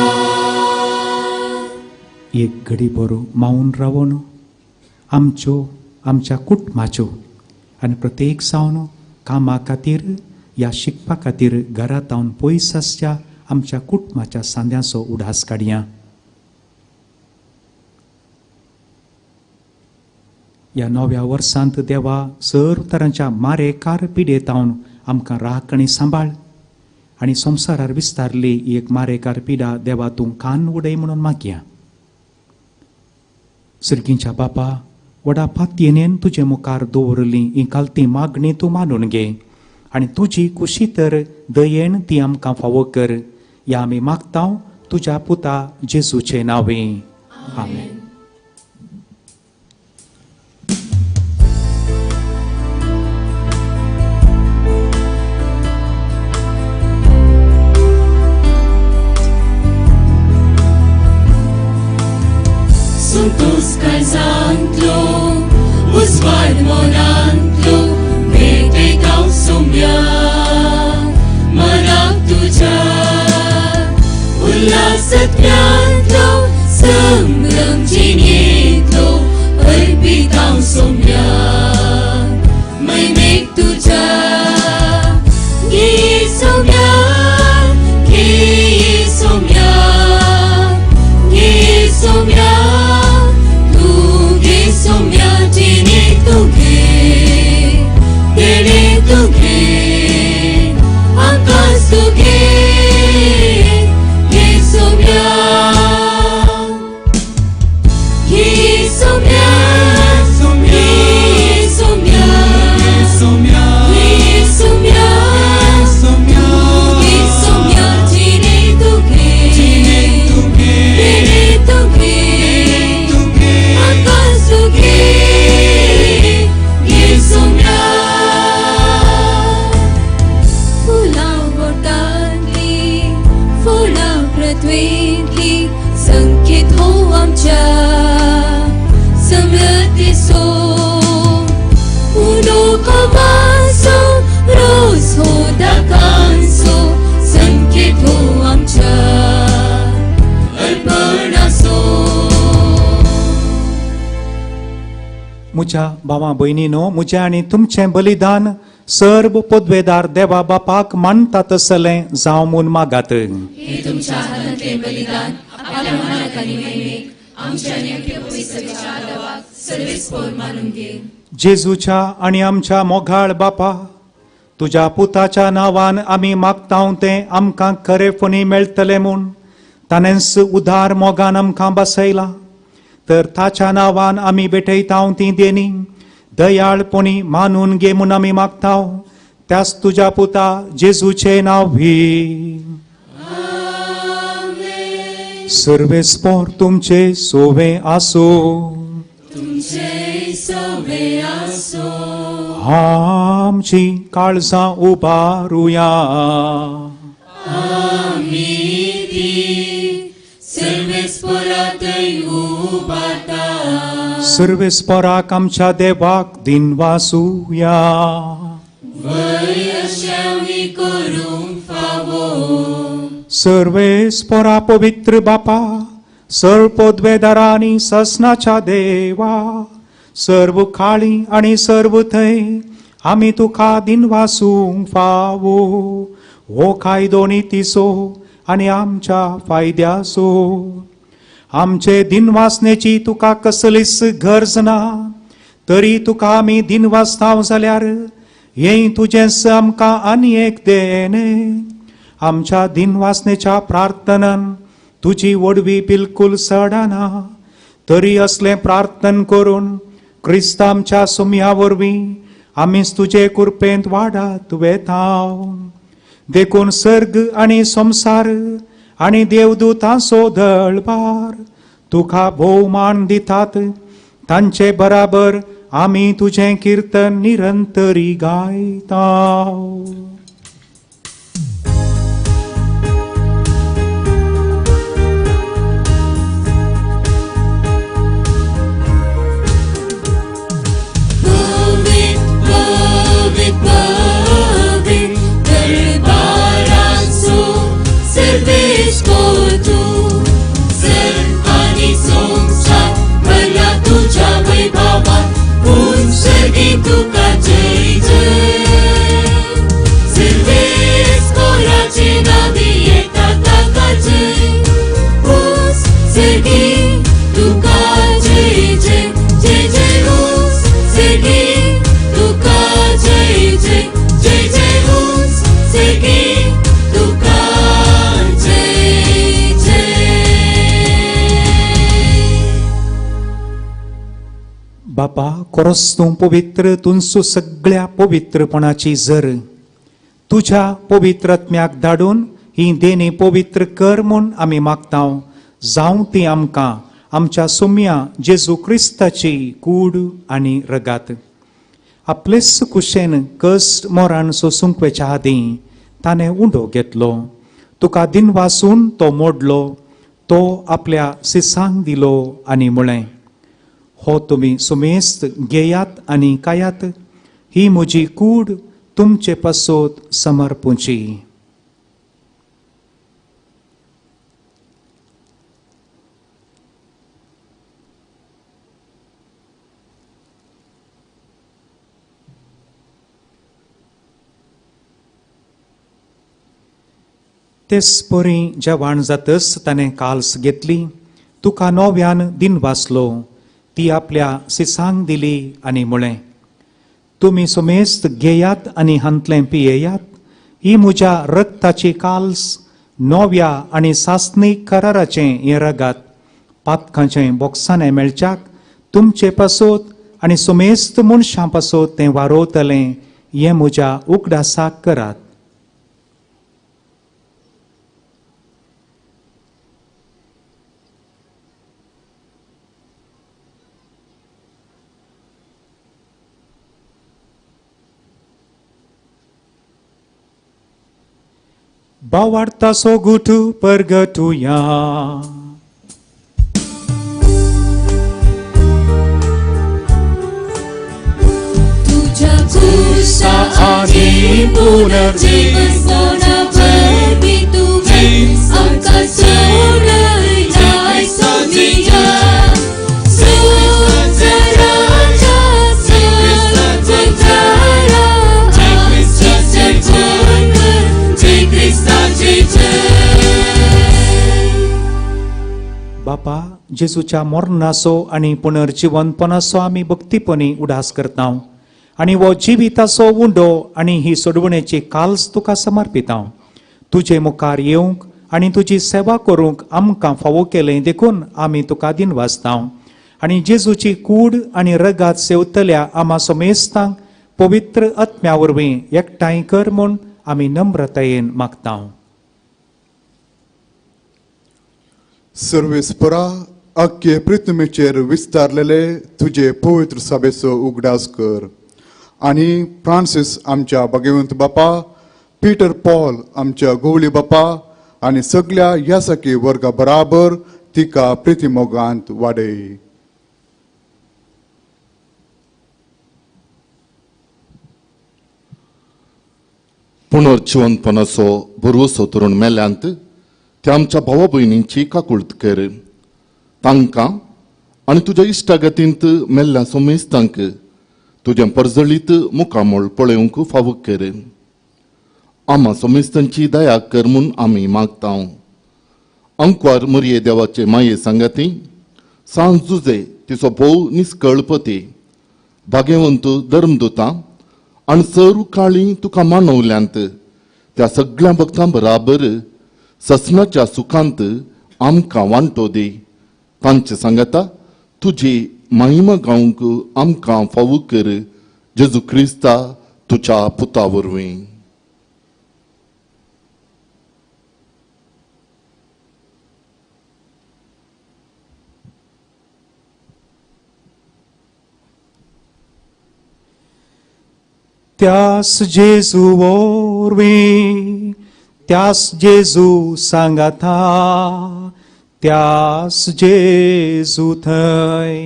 एक घडी बरो मावन रावोन आमच्यो आमच्या कुटुंबाच्यो आनी प्रत्येक सावन कामा खातीर या शिकपा खातीर घरांत पयस आसच्या आमच्या कुटुंबाच्या सांद्यांचो उडास काडया. ह्या नव्या वर्सांत देवा सर्व तरांच्या मारेकार पिडेतावन आमकां राख आनी सांबाळ आनी संवसारार विस्तारली एक मारेकार पिडा देवा तूं कान उडय म्हणून मागया. सर्गींच्या बापा व्हडा पातयेन तुजे मुखार दवरली ही कालती मागणी तूं मानून घे आनी तुजी कुशी तर दयेन ती आमकां फावो कर. ह्या आमी मागता तुज्या पुता जेजूचे नांवे. आमेन. संतोष काळजांतलो उजवाड मनांतलो भेटयता सोम्या मनाक तुज्या उल्हासत्यांतलो संभ्रम जिणेंतलो अर्पिता सोम्या मैमेक तुज्या. घे सोम्या घे सोम्या घे सोम्या तूं घे सोम्या जिणे तूं घे देणे तूं घे आकाश तूं घे घे सोम्या घे सोम्या घे सोम्या घे सोम्या घे सोम्या जिणे तूं घे देणे तूं घे आकाश तूं घे घे सोम्या. फुलां बोटांतली फुलां पृथ्वेंतली संकेत हो आमच्या समृद्धीचो. उनो कमासो रोज हो दाकांचो संकेत हो आमच्या अर्पणाचो. म्हज्या भावा भयणीनो म्हजें आनी तुमचें बलिदान सर्व पदवेदार देवा बापाक मानता तसलें जावं म्हूण मागात. हे तुमच्या हातांतलें बलिदान आपल्या मनाक आनी महिमेक आमच्या आनी आपल्या पवित्रतेच्या आदावाक सर्वेस पोर मानून घे. जेजूच्या आनी आमच्या मोगाळ बापा तुज्या पुताच्या नांवान आमी मागता तें आमकां खरेपणी मेळटलें म्हूण ताणेंच उदार मोगान आमकां बसयलां. तर ताच्या नांवान आमी भेटयता ती देणी दयाळपणी मानून घे म्हूण आमी मागता त्याच तुज्या पुता जेजूचें नांव भी. सर्वेस्पोर तुमचे सोवे आसूं. तुमचे सोवे आसूं. आमची काळजां उबारुया. आमी ती सर्वेस्पोरातय उबारता. सर्वेस्पोराक आमच्या देवाक दिनवासुया. वय अशें आमी करूंक फावो. सर्वेस्पोरा पवित्र बापा सर्व पदवेदारांनी ससनाच्या देवा सर्व काळी आनी सर्व थंय आमी तुका दिनवासूंक फावो. हो कायदो नितीचो आनी आमच्या फायद्याचो. आमचे दिनवासनेची तुका कसलीच गरज ना, तरी तुका आमी दिनवासताव जाल्यार हें तुजेंच आमकां आनी एक देणें. आमच्या दिनवासनेच्या प्रार्थनान तुजी वडवी बिलकूल सडना, तरी असलें प्रार्थन करून क्रिस्त आमच्या सुमया वरवीं आमीच तुजे कुरपेंत वाडात वेताव. देखून सर्ग आनी संवसार आनी देवदूतांचो दळबार तुका भोवमान दितात, तांचे बराबर आमी तुजें किर्तन निरंतरी गायता. तुका जय जय सर्वेस कोराचे नावी येता ताका जय उस सर्गी तुका जय जय जय जय उस सर्गी तुका जय जय जय जय उस सर्गी तुका जय जय. बापा कोरस तूं पवित्र तुंसू सगळ्या पवित्रपणाची जर तुज्या पवित्र आत्म्याक धाडून ही देणी पवित्र कर म्हूण आमी मागता. जावं ती आमकां आमच्या सुम्या जेजू क्रिस्ताची कूड आनी रगात. आपलेच कुशेन कश्ट मोरान सोसूंक वेच्या आदीं ताणें उंडो घेतलो, तुका दिनवासून तो मोडलो, तो आपल्या सिसांक दिलो आनी म्हळें, हो तुमी सुमेस्त घेयात आनी खायात, ही म्हजी कूड तुमचे पासत समर्पुची. तेच परी जेवण जातच ताणें काल्स घेतली, तुका नव्यान दिनवासलो, ती आपल्या सिसांक दिली आनी म्हळें, तुमी सुमेस्त घेयात आनी हांतलें पियेयात, ही म्हज्या रक्ताची काल्स नव्या आनी सासणीक कराराचें हें रगात पातकांचें बोक्साणें मेळच्याक तुमचे पासत आनी सुमेस्त मनशां पासत तें वारोवतलें, हें म्हज्या उगडासाक करात. भावार्थाचो गुट परगटुया. तुझ्या कुसा आनी पुनर्जीवनपणा वरवीं तुवें आमकां सोडयलाय सोमिया. संवसाराच्या सर्वोच्चारा आमची चर्चा कर, जय क्रिस्ता जय जय. बापा जेजूच्या मरणाचो आनी पुनर्जिवनपणाचो आमी भक्तीपणी उडास करता आनी हो जिविताचो उंडो आनी ही सोडवणेची काल्स तुका समर्पिता. तुजे मुखार येवंक आनी तुजी सेवा करूंक आमकां फावो केलें देखून आमी तुका दिनवासता आनी जेजूची कूड आनी रगात सेवतल्या आमा समेस्तांक पवित्र आत्म्या वरवीं एकठांय कर म्हूण आमी नम्रतायेन मागता. सर्वेस्परा अख्खे पृथ्वीचेर विस्तारलेले तुजे पवित्र सभेचो उगडास कर आनी फ्रांसीस आमच्या भगवंत बापा, पीटर पॉल आमच्या गोवली बापा आनी सगल्या यासकी वर्गा बराबर तिका प्रितीमोगांत वाडय. पुनर्जिवनपणाचो भरवसो धरून मेल्यांत त्या आमच्या भावा भयणींची काकुळट कर, तांकां आनी तुज्या इश्टागतींत मेल्ल्या सोमेस्तांक तुजें परजळीत मुखामळ पळोवंक फावो कर. आमा समेस्तांची दया कर म्हूण आमी मागता. अंकवार मरये देवाचे माये सांगाती सांज जुजे तिचो भोव निस्कळपती भागेवंत धर्मदुतां आनी सर काळी तुका मानवल्यांत त्या सगळ्या भक्तां बराबर ससनाच्या सुखांत आमकां वांटो दी. तांचे सांगाता तुजी महिमा गावंक आमकां फावो कर जेजू क्रिस्ता तुज्या पुता वरवीं. त्यास जेजू वरवीं, त्यास जेजू सांगाता, त्यास जेजू थंय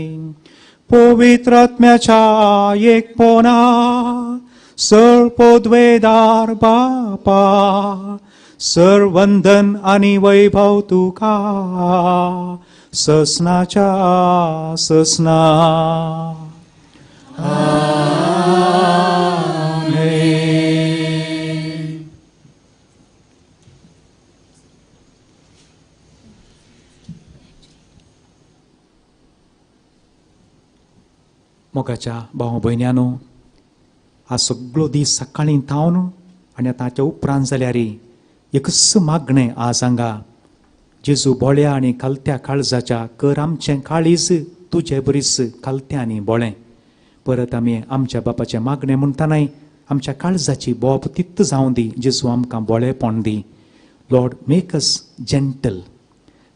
पवित्र आत्म्याच्या एकपणा सर पदवेदार बापा सर वंदन आनी वैभव तुका ससनाच्या ससना. मोगाच्या भाव भयण्यानो, आज सगळो दीस सकाळीं थावन आनी आतां ताच्या उपरांत जाल्यार एकच मागणें आज हांगा, जेजू बोळ्या आनी खालत्या काळजाच्या कर आमचें काळीज तुजे बरीच खालत्या आनी बोळें. परत आमी आमच्या बापाचें मागणें म्हणटनाय आमच्या काळजाची बोप तित्त जावं दी, जेजू आमकां बोळेपण दी. Lord make us gentle.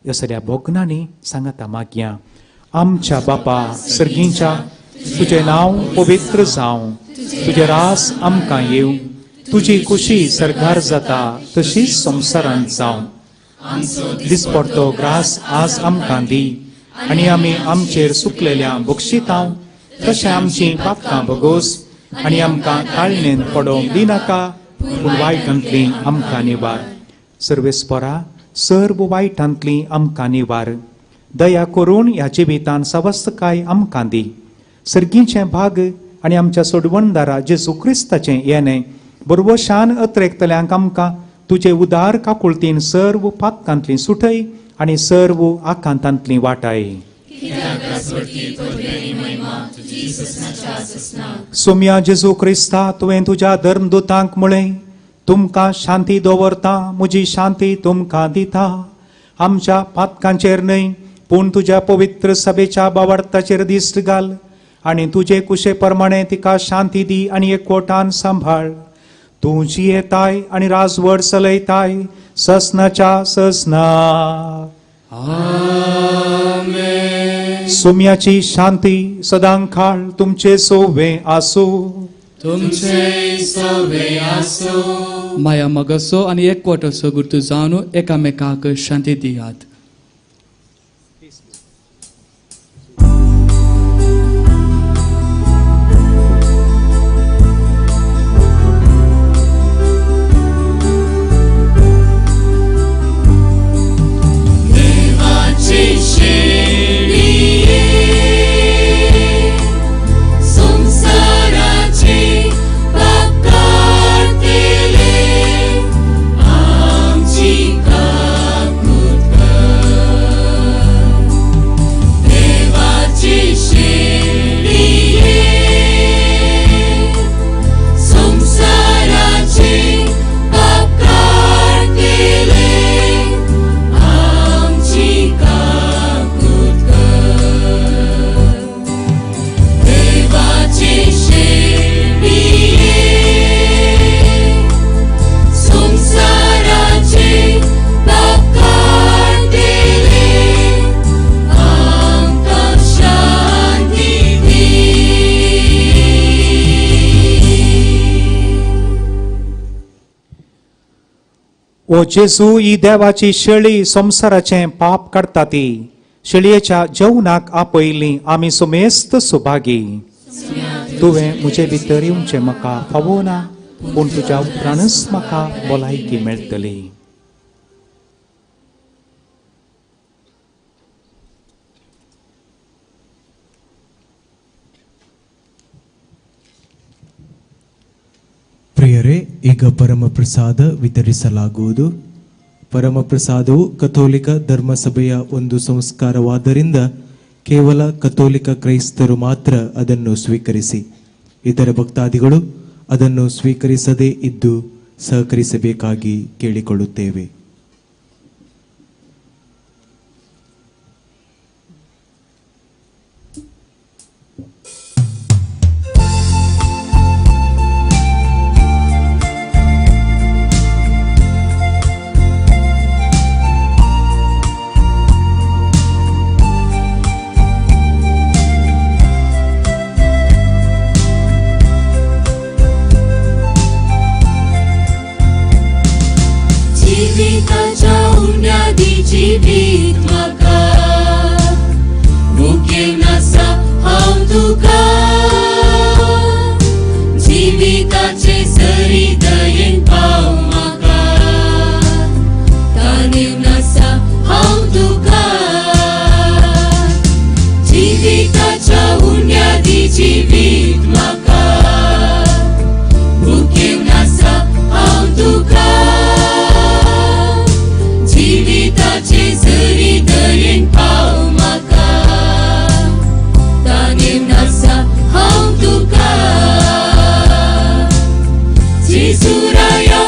ह्या सगळ्या भोगणांनी सांगाता मागया. आमच्या बापा सर्गींच्या, तुजें नांव पवित्र जावं, तुजें रास आमकां येवं, तुजी खुशी सरकार जाता तशीच संवसारांत जावं. दिसपडतो ग्रास आज आमकां दी आनी आमी आमचेर सुकलेल्या बक्षितांव तशें आमचीं पातकां भोगोस आनी आमकां काळणेन पडोवंक दिनाका, पूण वायटांतलीं आमकां निवार. सर्वेस्परा सर्व वायटांतलीं आमकां निवार. दया करून ह्या जिवितान सवस्तकाय आमकां दी. सर्गीचें भाग आनी आमच्या सोडवणदारा जेजू क्रिस्ताचें येणें बरोबर अत्रेकतल्यांक आमकां तुजे उदार काकुळतीन सर्व पातकांतलीं सुटय आनी सर्व आकांतांतलीं वाटाय. सोम्या जेजू क्रिस्ता, तुवें तुज्या धर्मदुतांक म्हळें, तुमकां शांती दवरता, म्हजी शांती तुमकां दिता. आमच्या पातकांचेर न्हय पूण तुज्या पवित्र सभेच्या बावार्थाचेर दिश्ट घाल आनी तुजे कुशे प्रमाणे तिका शांती दी आनी एकवटान सांबाळ. तूं जियेताय आनी राजवट चलयताय ससनाच्या ससना. आमेन. सोम्याची शांती सदां काळ तुमचे सोवे आसूं. तुमचे सोवे आसूं. माया मगसो आनी एकवटाचो गुर्तू जावन एकामेकाक शांती दियात. ओ जेजू, ही देवाची शेळी संवसाराचें पाप काडटा ती शेळयेच्या जेवणाक आपयली आमी सुमेस्त सुभागी. तुवें म्हजे भितर येवचें म्हाका फावो ना, पूण तुज्या उपरांतच म्हाका भलायकी मेळटली. Prayer. ಪ್ರಿಯರೇ, ಈಗ ಪರಮಪ್ರಸಾದ ವಿತರಿಸಲಾಗುವುದು. ಪರಮಪ್ರಸಾದವು ಕಥೋಲಿಕ ಧರ್ಮಸಭೆಯ ಒಂದು ಸಂಸ್ಕಾರವಾದ್ದರಿಂದ ಕೇವಲ ಕಥೋಲಿಕ ಕ್ರೈಸ್ತರು ಮಾತ್ರ ಅದನ್ನು ಸ್ವೀಕರಿಸಿ, ಇತರ ಭಕ್ತಾದಿಗಳು ಅದನ್ನು ಸ್ವೀಕರಿಸದೇ ಇದ್ದು ಸಹಕರಿಸಬೇಕಾಗಿ ಕೇಳಿಕೊಳ್ಳುತ್ತೇವೆ. जिविताच्या उण्यादी जिवीत म्हाका भुकेवन आसा हांव तुका, जिविताचे सरी दयेन पाव म्हाका, तानेवन आसा हांव तुका, जिविताच्या उण्यादी जिवीत म्हाका भुकेवन आसा हांव तुका, जिविताचे जरी दयेन पाव म्हाका, तानेवन आसा हांव तुका. जेजुराया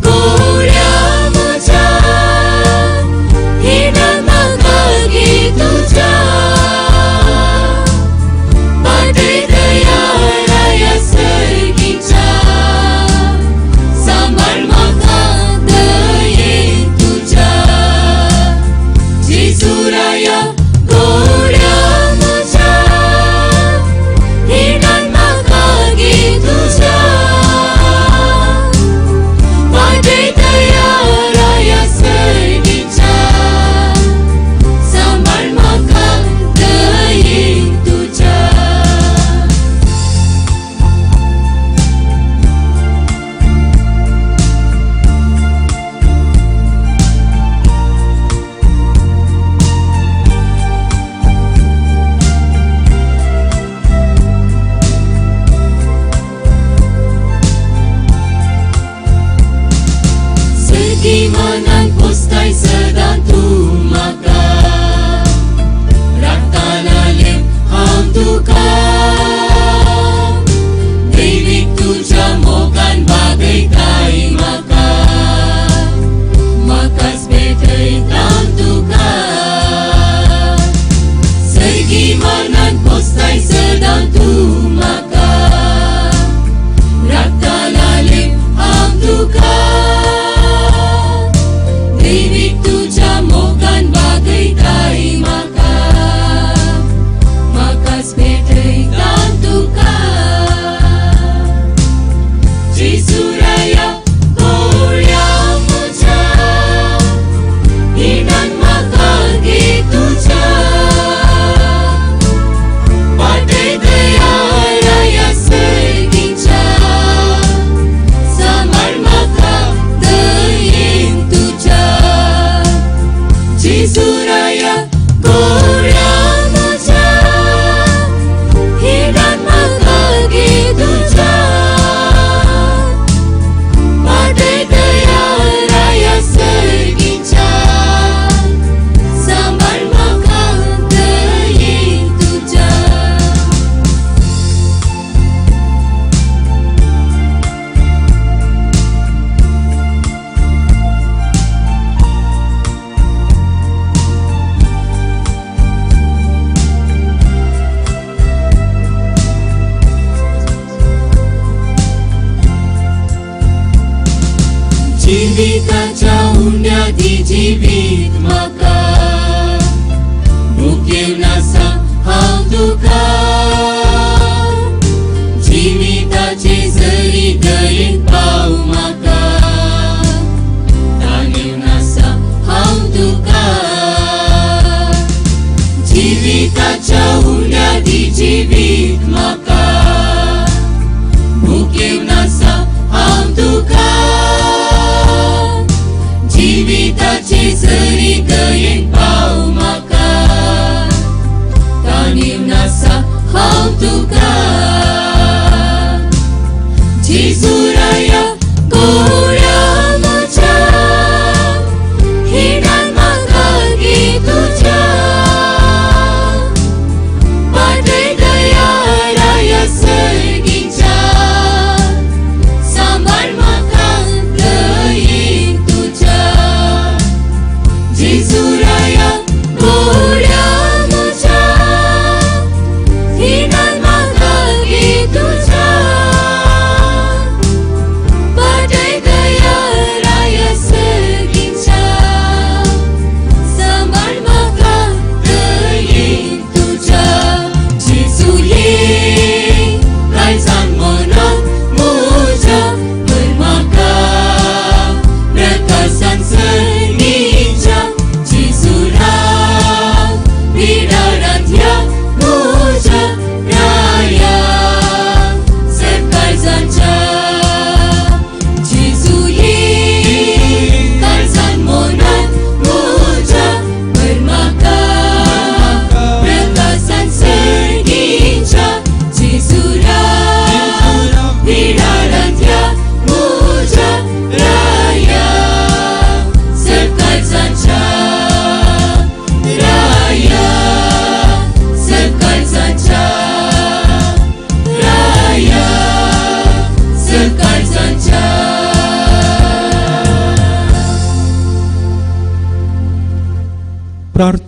गोड्या म्हज्या, हिणान म्हाका घे तुज्या, पाटय दया राया सर्गीच्या, सांबाळ म्हाका दयेन तुज्या. जेजुराया गोड्या म्हज्या, हिणान म्हाका घे तुज्या, पाटय दया राया सर्गीच्या, सांबाळ म्हाका दयेन तुज्या. सर्गी मनान पोसताय सदां तूं म्हाका, राखतालें हांव तुका, दैवीक तुज्या मोगान बागयताय म्हाका, म्हाकाच भेटयता तुका. सर्गी मनान पोसताय सदां तूं म्हाका, राखतालें हांव तुका, दैवीक तुज्या मोगान बागयताय म्हाका, म्हाकाच भेटयता तुका. जेजुराया गोड्या म्हज्या, हिणान म्हाका घे तुज्या, पाटय दया राया सर्गीच्या, सांबाळ म्हाका दयेन तुज्या. जेजुराया गोड्या म्हज्या, हिणान म्हाका घे तुज्या, पाटय दया राया सर्गीच्या, सांबाळ म्हाका दयेन तुज्या. जिविताच्या उण्यादी जिवीत म्हाका भुकेवन आसा हांव तुका, जिविताचे जरी दयेन पाव म्हाका, तानेवन आसा हांव तुका, जिविताच्या उण्यादी जिवीत म्हाका भुकेवन आसा हांव तुका, जिविताचे जरी दयेन पाव म्हाका, तानेवन आसा हांव तुका. जेजुराया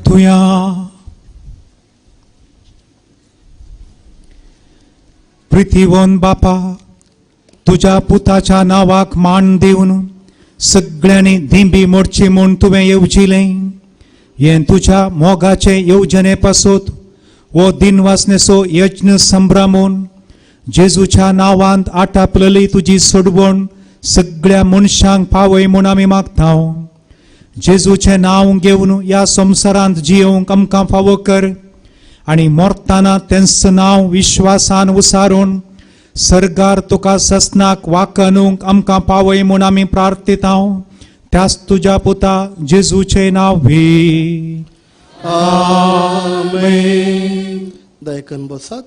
प्रार्थुया. प्रितीवन बापा, तुज्या पुताच्या नांवाक मान दिवन सगळ्यांनी दिंबी मोडची म्हूण तुवें येवजिलें. हें तुज्या मोगाचे येवजणे पासत हो दिनवासनेचो यज्ञ संभ्रमून जेजूच्या नांवांत आटापलेली तुजी सोडवण सगळ्या मनशांक पावय म्हूण आमी मागता. जेजूचें नांव घेवन ह्या संवसारांत जियोवंक आमकां फावो कर आनी मरतना तेंच नांव विश्वासान उसारून सर्गार तुका ससनाक वाकनूंक आमकां पावय म्हूण आमी प्रार्थिता. त्याच तुज्या पुता जेजूचें नांव भी. आमेन. दयकन बसात.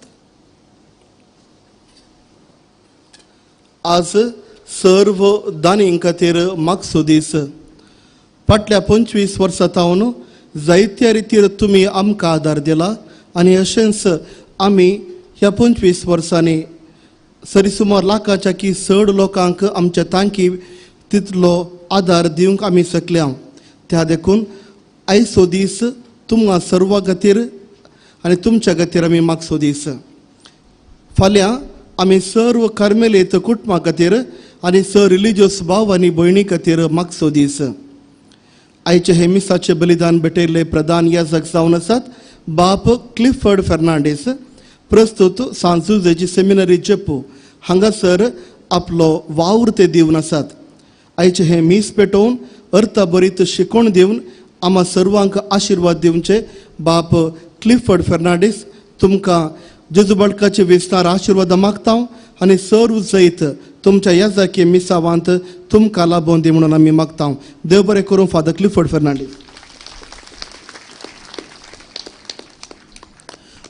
आज सर्व दानीं खातीर मागसो दीस. फाटल्या 25 वर्सां तावन जायत्या रितीर तुमी आमकां आदार दिला आनी अशेंच आमी ह्या 25 वर्सांनी सरी सुमार लाखाच्या की चड लोकांक आमच्या तांकी तितलो आदार दिवंक आमी शकल्या. त्या देखून आयचो दीस तुमकां सर्वा खातीर आनी तुमच्या खातीर आमी मागचो दीस. फाल्यां आमी सर्व कार्मेलीत कुटुंबा खातीर आनी सर रिलिजियस भाव आनी भयणी खातीर मागचो दीस. आयचे हे मिसाचे बलिदान भेटयल्ले प्रधान याजक जावन आसात बाप क्लिफर्ड फेर्नांडीस, प्रस्तुत सांजुजेची सेमिनरी जेपू हांगासर आपलो वावर ते दिवन आसात. आयचे हे मीस पेटोवन अर्थाभरीत शिकोवण दिवन आमा सर्वांक आशिर्वाद दिवचे बाप क्लिफर्ड फेर्नांडीस तुमकां जेजू बाळकाचे विस्तार आशिर्वाद मागता आनी सर्व जैत तुमच्या याजाकी मिसावांत तुमकां लाबोवन दी म्हणून आमी मागता. देव बरें करूं फादर क्लिफर्ड फेर्नांडीस.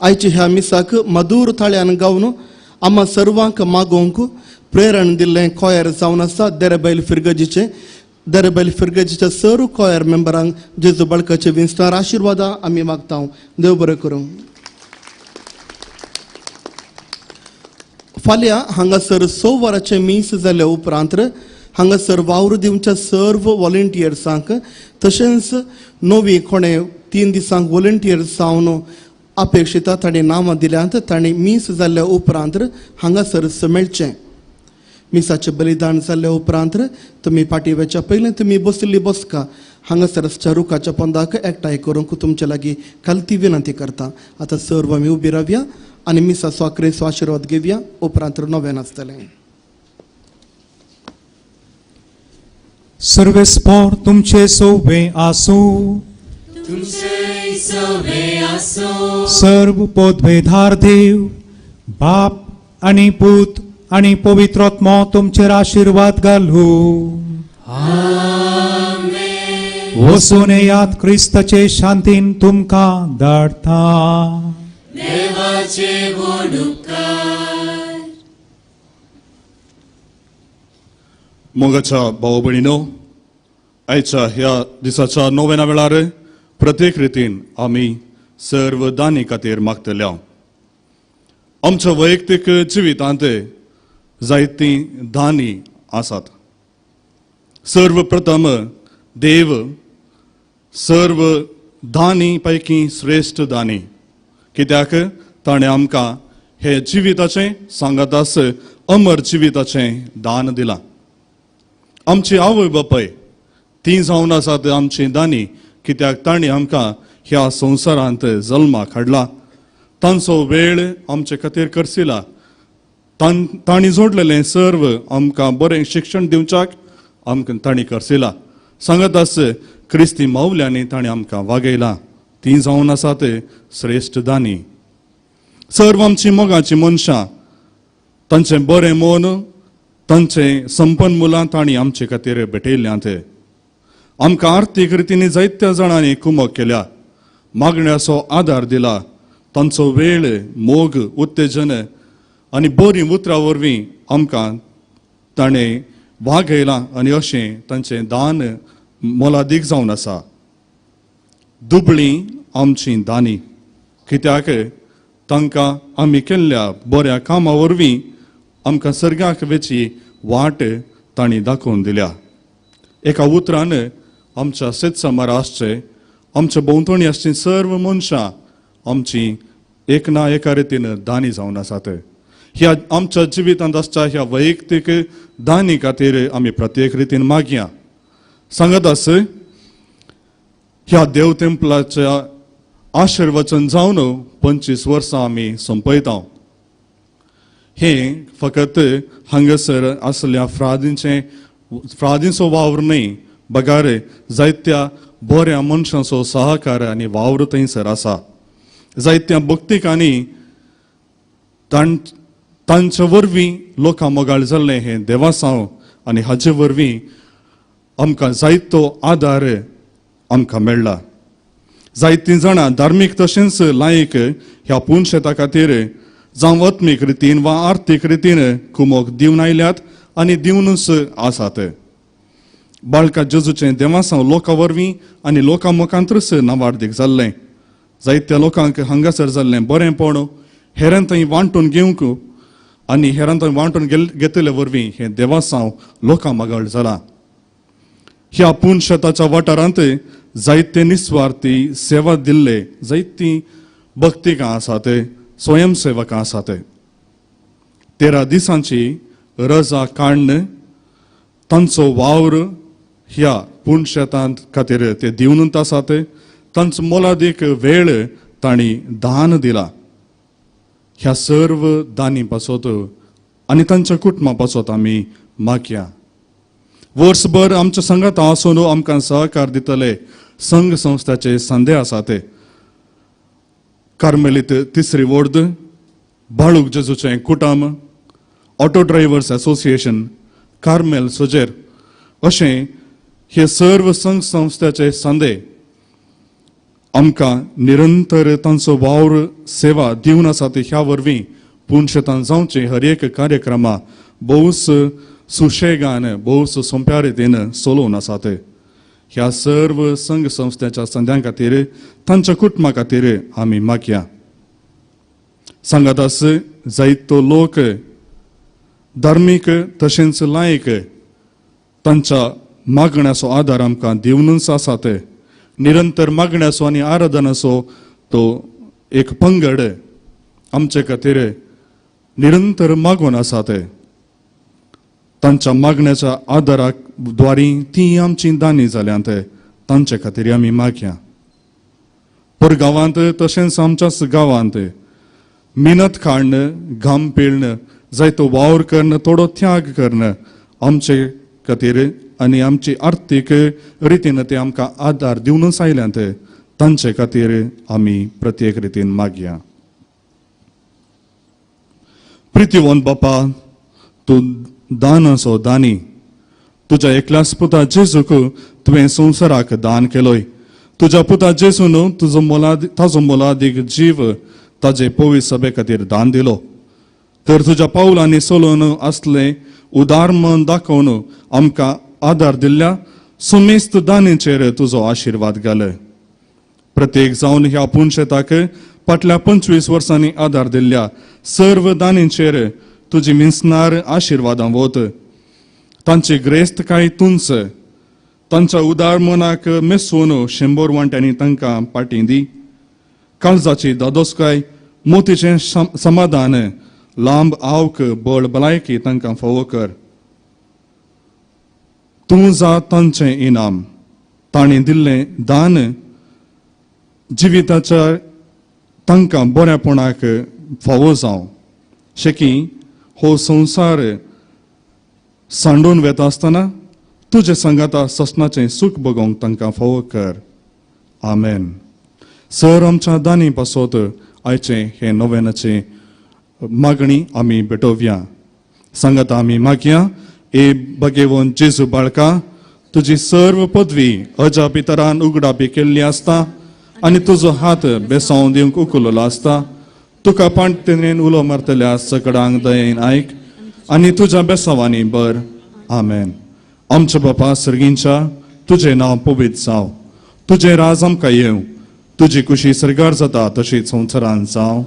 आयच्या ह्या मिसाक मधूर थाळ्यान गावन आमा सर्वांक मागोवंक प्रेरण दिल्लें कॉयर जावन आसा देरेबैल फिरगजीचें. देरेबैल फिरगजीच्या सर्व कॉयर मेंबरांक जेजू बाळकाचे विस्तार आशिर्वादां आमी मागता. देव बरें करूं. फाल्यां हांगासर 6 वरांचें मीस जाल्या उपरांत हांगासर वावर दिवच्या सर्व वॉलंटियर्सांक तशेंच नवी कोणें 3 दिसांक वॉलंटियर्स जावन अपेक्षिता तांणी नांवां दिल्यांत तांणी मीस जाल्ल्या उपरांत हांगासर मेळचें. मिसाचें बलिदान जाल्ल्या उपरांत तुमी फाटीं वचच्या पयलीं तुमी बशिल्ली बसका हांगासर आसच्या रुखाच्या पोंदाक एकठांय करूंक तुमचे लागीं खालती विनंती करता. आतां सर्व आमी उबी रावया आनी मिसाचो आक्रेचो आशिर्वाद घेवया. उपरांत नव्यान आसतलें. सर्वेस्पोर तुमचे सोवे आसूं. सर्व पदवेधार देव बाप आनी पूत आनी पवित्र आत्मो तुमचेर आशिर्वाद घालूं. वचून येयात क्रिस्ताचे शांतीन तुमकां धाडटा. मोगाच्या भाव भयणीनो, आयच्या ह्या दिसाच्या नोवेना वेळार प्रत्येक रितीन आमी सर्व दानी खातीर मागतल्या. आमच्या वैयक्तीक जिवितांत जायतीं दानी आसात. सर्व प्रथम देव सर्व दानी पैकी श्रेश्ठ दानी, कित्याक ताणें आमकां हे जिविताचें सांगातास अमर जिविताचें दान दिलां. आमची आवय बापाय तीं जावन आसात आमची दानी, कित्याक तांणी आमकां ह्या संवसारांत जल्माक हाडला. तांचो वेळ आमचे खातीर करसिला. तांणी जोडलेलें सर्व आमकां बरें शिक्षण दिवच्याक आमकां तांणी करसिला. सांगत आस क्रिस्ती मावल्यांनी तांणी आमकां वागयलां. तीं जावन आसात श्रेश्ठ दानी. सर्व आमची मोगाचीं मनशां तांचें बरें मन तांचें संपन्न मुलां तांणी आमचे खातीर भेटयल्यांत. आमकां आर्थीक रितीन जायत्या जाणांनी कुमक केल्या, मागण्याचो आदार दिला. तांचो वेळ, मोग, उत्तेजन आनी बरीं उतरां वरवीं आमकां ताणें वागयलां आनी अशें तांचें दान मोलादीक जावन आसा. दुबळीं आमचीं दानी, कित्याक तांकां आमी केल्ल्या बऱ्या कामा वरवीं आमकां सर्गाक वेची वाट तांणी दाखोवन दिल्या. एका उतरान आमच्या शेतसमार आसचे आमच्या भोंवतणी आसची सर्व मनशां आमची एक ना एका रितीन दानी जावन आसात. ह्या आमच्या जिवितांत आसच्या ह्या वैयक्तीक दानी खातीर आमी प्रत्येक रितीन मागया. सांगत आस ह्या देव तेंपलाच्या आशिर्वचन जावन 25 वर्सां आमी सोंपयता. हें फकत हांगासर आसल्या फ्रादींचो वावर न्हय, बगार जायत्या बऱ्या मनशांचो सहकार आनी वावर थंयसर आसा. जायत्या भक्तिकांनी तांचे वरवीं लोकां मोगाळ जाल्लें हें देवासांव आनी हाचे वरवीं आमकां जायतो आदार आमकां मेळ्ळा. जायतीं जाणां धार्मीक तशेंच लायक ह्या पुनशेता खातीर जावं आत्मीक रितीन वा आर्थीक रितीन कुमोक दिवन आयल्यात आनी दिवनूच आसात. बाळका जेजूचें देवासांव लोकां वरवीं आनी लोकां मुखांतूच नावार्दीक जाल्लें. जायत्या लोकांक हांगासर जाल्लें बरेंपण हेरां थंय वांटून घेवंक आनी हेरां थंय वांटून घेतले वरवीं हें देवासांव लोकां मागाळ जालां. ह्या पुनशेताच्या वाठारांत जायते निस्वार्थी सेवा दिल्ले जायतीं भक्तिकां आसात, स्वयंसेवकां आसात. 13 दिसांची रजा काडून तांचो वावर ह्या पुनशेतांत खातीर ते दिवनूच आसात. तांचो मोलादीक वेळ तांणी दान दिला. ह्या सर्व दानी पासत आनी तांच्या कुटुंबा पासत आमी मागया. वर्सभर आमच्या संगात आसून आमकां सहकार दितले संघ संस्थाचे संदे आसात. कार्मेलीत तिसरी वोर्द, बाळूक जेजूचें कुटुंब, ऑटो ड्रायव्हर्स असोसिएशन, कार्मेल सोजेर अशें हे सर्व संघ संस्थाचे संदे आमकां निरंतर तांचो वावर सेवा दिवन आसात. ह्या वरवीं पुनशेतान जावचे हर एक कार्यक्रमा भोवच सुशेगान भोवच सोंप्या रितीन चलोवन आसात. ह्या सर्व संघ संस्थेच्या संद्यां खातीर तांच्या कुटुंबा खातीर आमी मागया. सांगात आस जायतो लोक धार्मीक तशेंच लायक तांच्या मागण्याचो आदार आमकां दिवनूच आसात. निरंतर मागण्याचो आनी आराधनाचो तो एक पंगड आमचे खातीर निरंतर मागून आसात. तांच्या मागण्याच्या आदाराक द्वारी ती आमची दानी जाल्यांत, तांचे खातीर आमी मागया. परगांवांत तशेंच आमच्याच गांवांत मिनत काडून घाम पिळण जायतो वावर करून थोडो त्याग करून आमचे खातीर आनी आमची आर्थीक रितीन ते आमकां आदार दिवनूच आयल्यात, तांचे खातीर आमी प्रत्येक रितीन मागया. प्रितीवंत बापा, तूं दानाचो दानी, तुज्या एकल्याच पुता जेजूक तुवें संवसाराक दान केलोय. तुज्या पुता जेजून तुजो ताजो मोलादीक जीव ताजे पवित्र सभे खातीर दान दिलो. तर तुज्या पावलांनी चलोवन आसलें उदार मन दाखोवन आमकां आदार दिल्ल्या सुमेस्त दानीचेर तुजो आशिर्वाद घाल. प्रत्येक जावन ह्या पुनशेताक फाटल्या 25 वर्सांनी आदार दिल्ल्या सर्व दानींचेर तुजी मिन्सनार आशिर्वादां वत. तांची ग्रेस्तकाय तुंच तांच्या उदार मनाक मेसून 100 वांट्यांनी तांकां पाटी दी. काळजाची दादोसकाय, मोतीचें समाधान, लांब आवक, बळ भलायकी तांकां फावो कर. तूं जा तांचें इनाम, तांणी दिल्लें दान जिविताच्या तांकां बऱ्यापणाक फावो जावं. शेकी हो संवसार सांडून वेता आसतना तुजे सांगाता ससनाचें सूख बगोवंक तांकां फावो कर. आमेन. सर आमच्या दानी पासत आयचें हें नव्यानाचें मागणी आमी भेटोवया. सांगाता आमी मागया. ए भगेवन जेजू बाळका, तुजी सर्व पदवी अजापितरान उगडापी केल्ली आसता आनी तुजो हात बेसांव दिवंक उखललो आसता. तुका पांटतेन उलो मारतल्या सकडांक दयेन आयक आनी तुज्या बेसांवांनी बर. आमेन. आमच्या बापा सर्गींच्या, तुजें नांव पवित्र जावं, तुजें राज आमकां येवं, तुजी कुशी सर्गार जाता तशीच संवसारान जावं.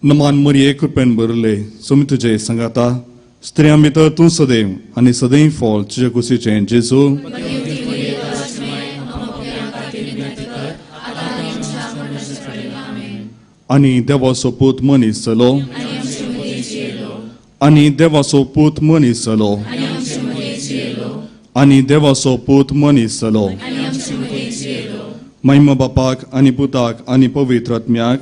नमान मरिये कृपेन भरले सोमी तुजे सांगाता स्त्रियां भितर तूं सदैव आनी सदैव फळ तुजे कुशीचें जेजू. आनी देवाचो पूत मनीस जालो आनी देवाचो पूत मनीस जालो आनी देवाचो पूत मनीस जालो. महिमा बापाक आनी पुताक आनी पवित्र आत्म्याक.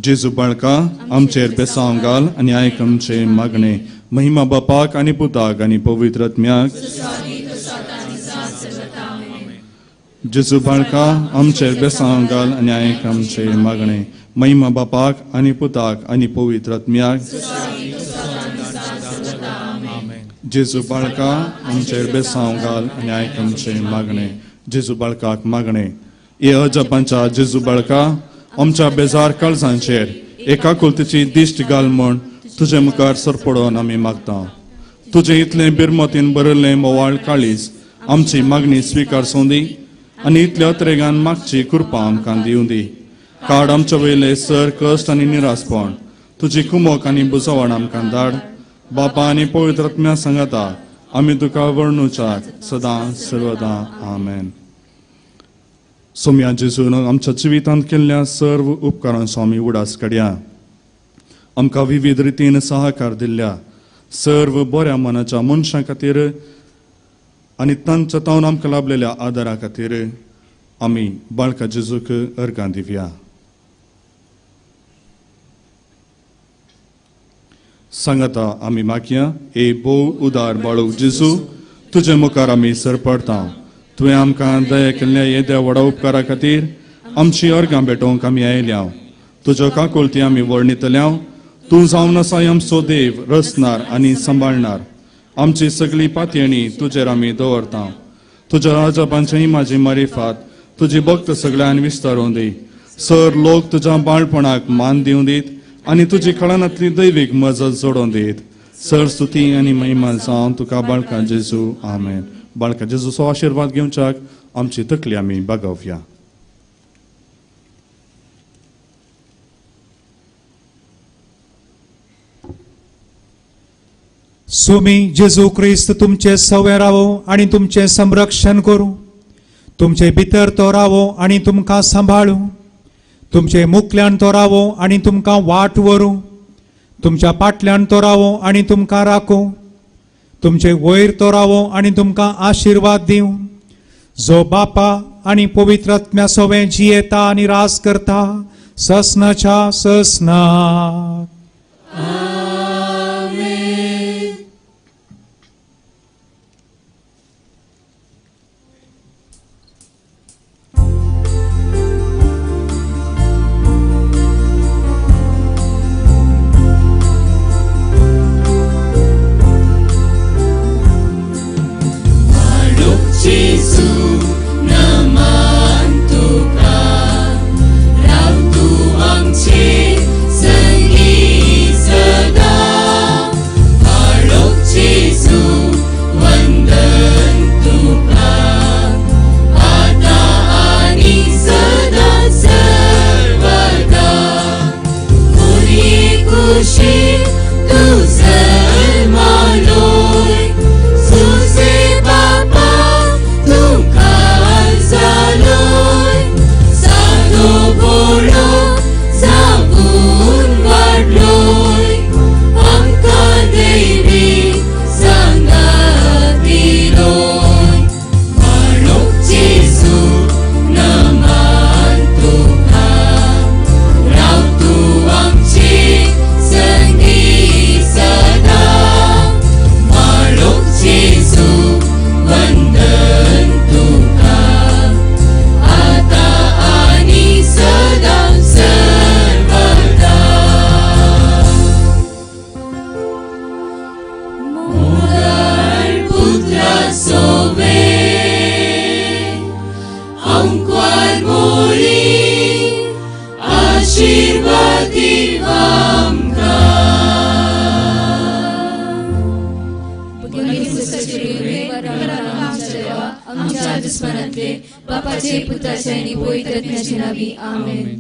जेजू बाळका आमचेर बेसांव घाल आनी आयक आमचें मागणें. महिमा बापाक आनी पुताक आनी पवित्र आत्म्याक. जेजू बाळका आमचेर बेसांव घाल आनी आयक आमचें मागणें. महिमा बापाक आनी पुताक आनी पवित्र आत्म्याक. जेजू बाळका आमचेर बेसांव घाल आनी आयक आमचें मागणें. जेजू बाळकाक मागणें. हे अजपांच्या जेजू बाळका आमच्या बेजार काळजांचेर एका कुलतीची दिश्ट घाल म्हूण तुजे मुखार सरपडोवन आमी मागता. तुजें इतलें बिरमतीन बरयल्लें मोवाळ काळीज आमची मागणी स्विकार सोंदी आनी इतल्या अत्रेगान मागची कृपा आमकां दिवं दी. काड आमच्या वयले सर कश्ट आनी निरासपण तुजी कुमोक आनी बुजवण आमकां धाड. बापा आनी पवित्र आत्म्या सांगाता आमी तुका वर्णुच्याक सदां सर्वदां. आमेन. सोम्या जेजून आमच्या जिवितांत केल्ल्या सर्व उपकारांचो आमी उडास काडया. आमकां विविध रितीन सहकार दिल्ल्या सर्व बऱ्या मनाच्या मनशां खातीर आनी तांच्या तावन आमकां लाभलेल्या आदारा खातीर आमी बाळका जेजूक अर्गां दिवया. सांगाता आमी मागया. ए भोव उदार बाळू जेजू तुजे मुखार आमी सरपडटा. तुवें आमकां दया केल्ल्या येद्या व्हडा उपकारा खातीर आमची अर्गां भेटोवंक आमी आयल्या. तुज्यो काकुळटी आमी वर्णितल्या. तूं जावन आसा आमचो देव रचणार आनी सांबाळणार. आमची सगळी पातयेणी तुजेर आमी दवरता. तुज्या अजापांची म्हाजी मारिफात तुजी भक्त सगळ्यान विस्तारून दी. सर लोक तुज्या बाळपणाक मान दिवं दीत आनी तुजी कळनांतली दैवीक मजत जोडोवन दीत. सर स्तुती आनी महिमा जावन तुका बाळका जेजू. आमेन. बाळका जेजूचो आशिर्वाद घेवच्याक आमची तकली आमी बागोवया. सुमी जेजू क्रिस्त तुमचे सवे रावो आनी तुमचें संरक्षण करूं. तुमचे भितर तो रावो आनी तुमकां सांबाळूं. तुमचे मुखल्यान तो रावो आनी तुमकां वाट व्हरूं. तुमच्या पाटल्यान तो रावो आनी तुमकां राखूं. तुमचे वयर तो रावो आनी तुमकां आशिर्वाद दिवं. जो बापा आनी पवित्र आत्म्या सवें जियेता आनी राज करता ससनाच्या ससनाक. आमच्या दुस्मानांतले बापाचे पुताचे आनी पवित्र आत्म्याचे नांवी. आमेन.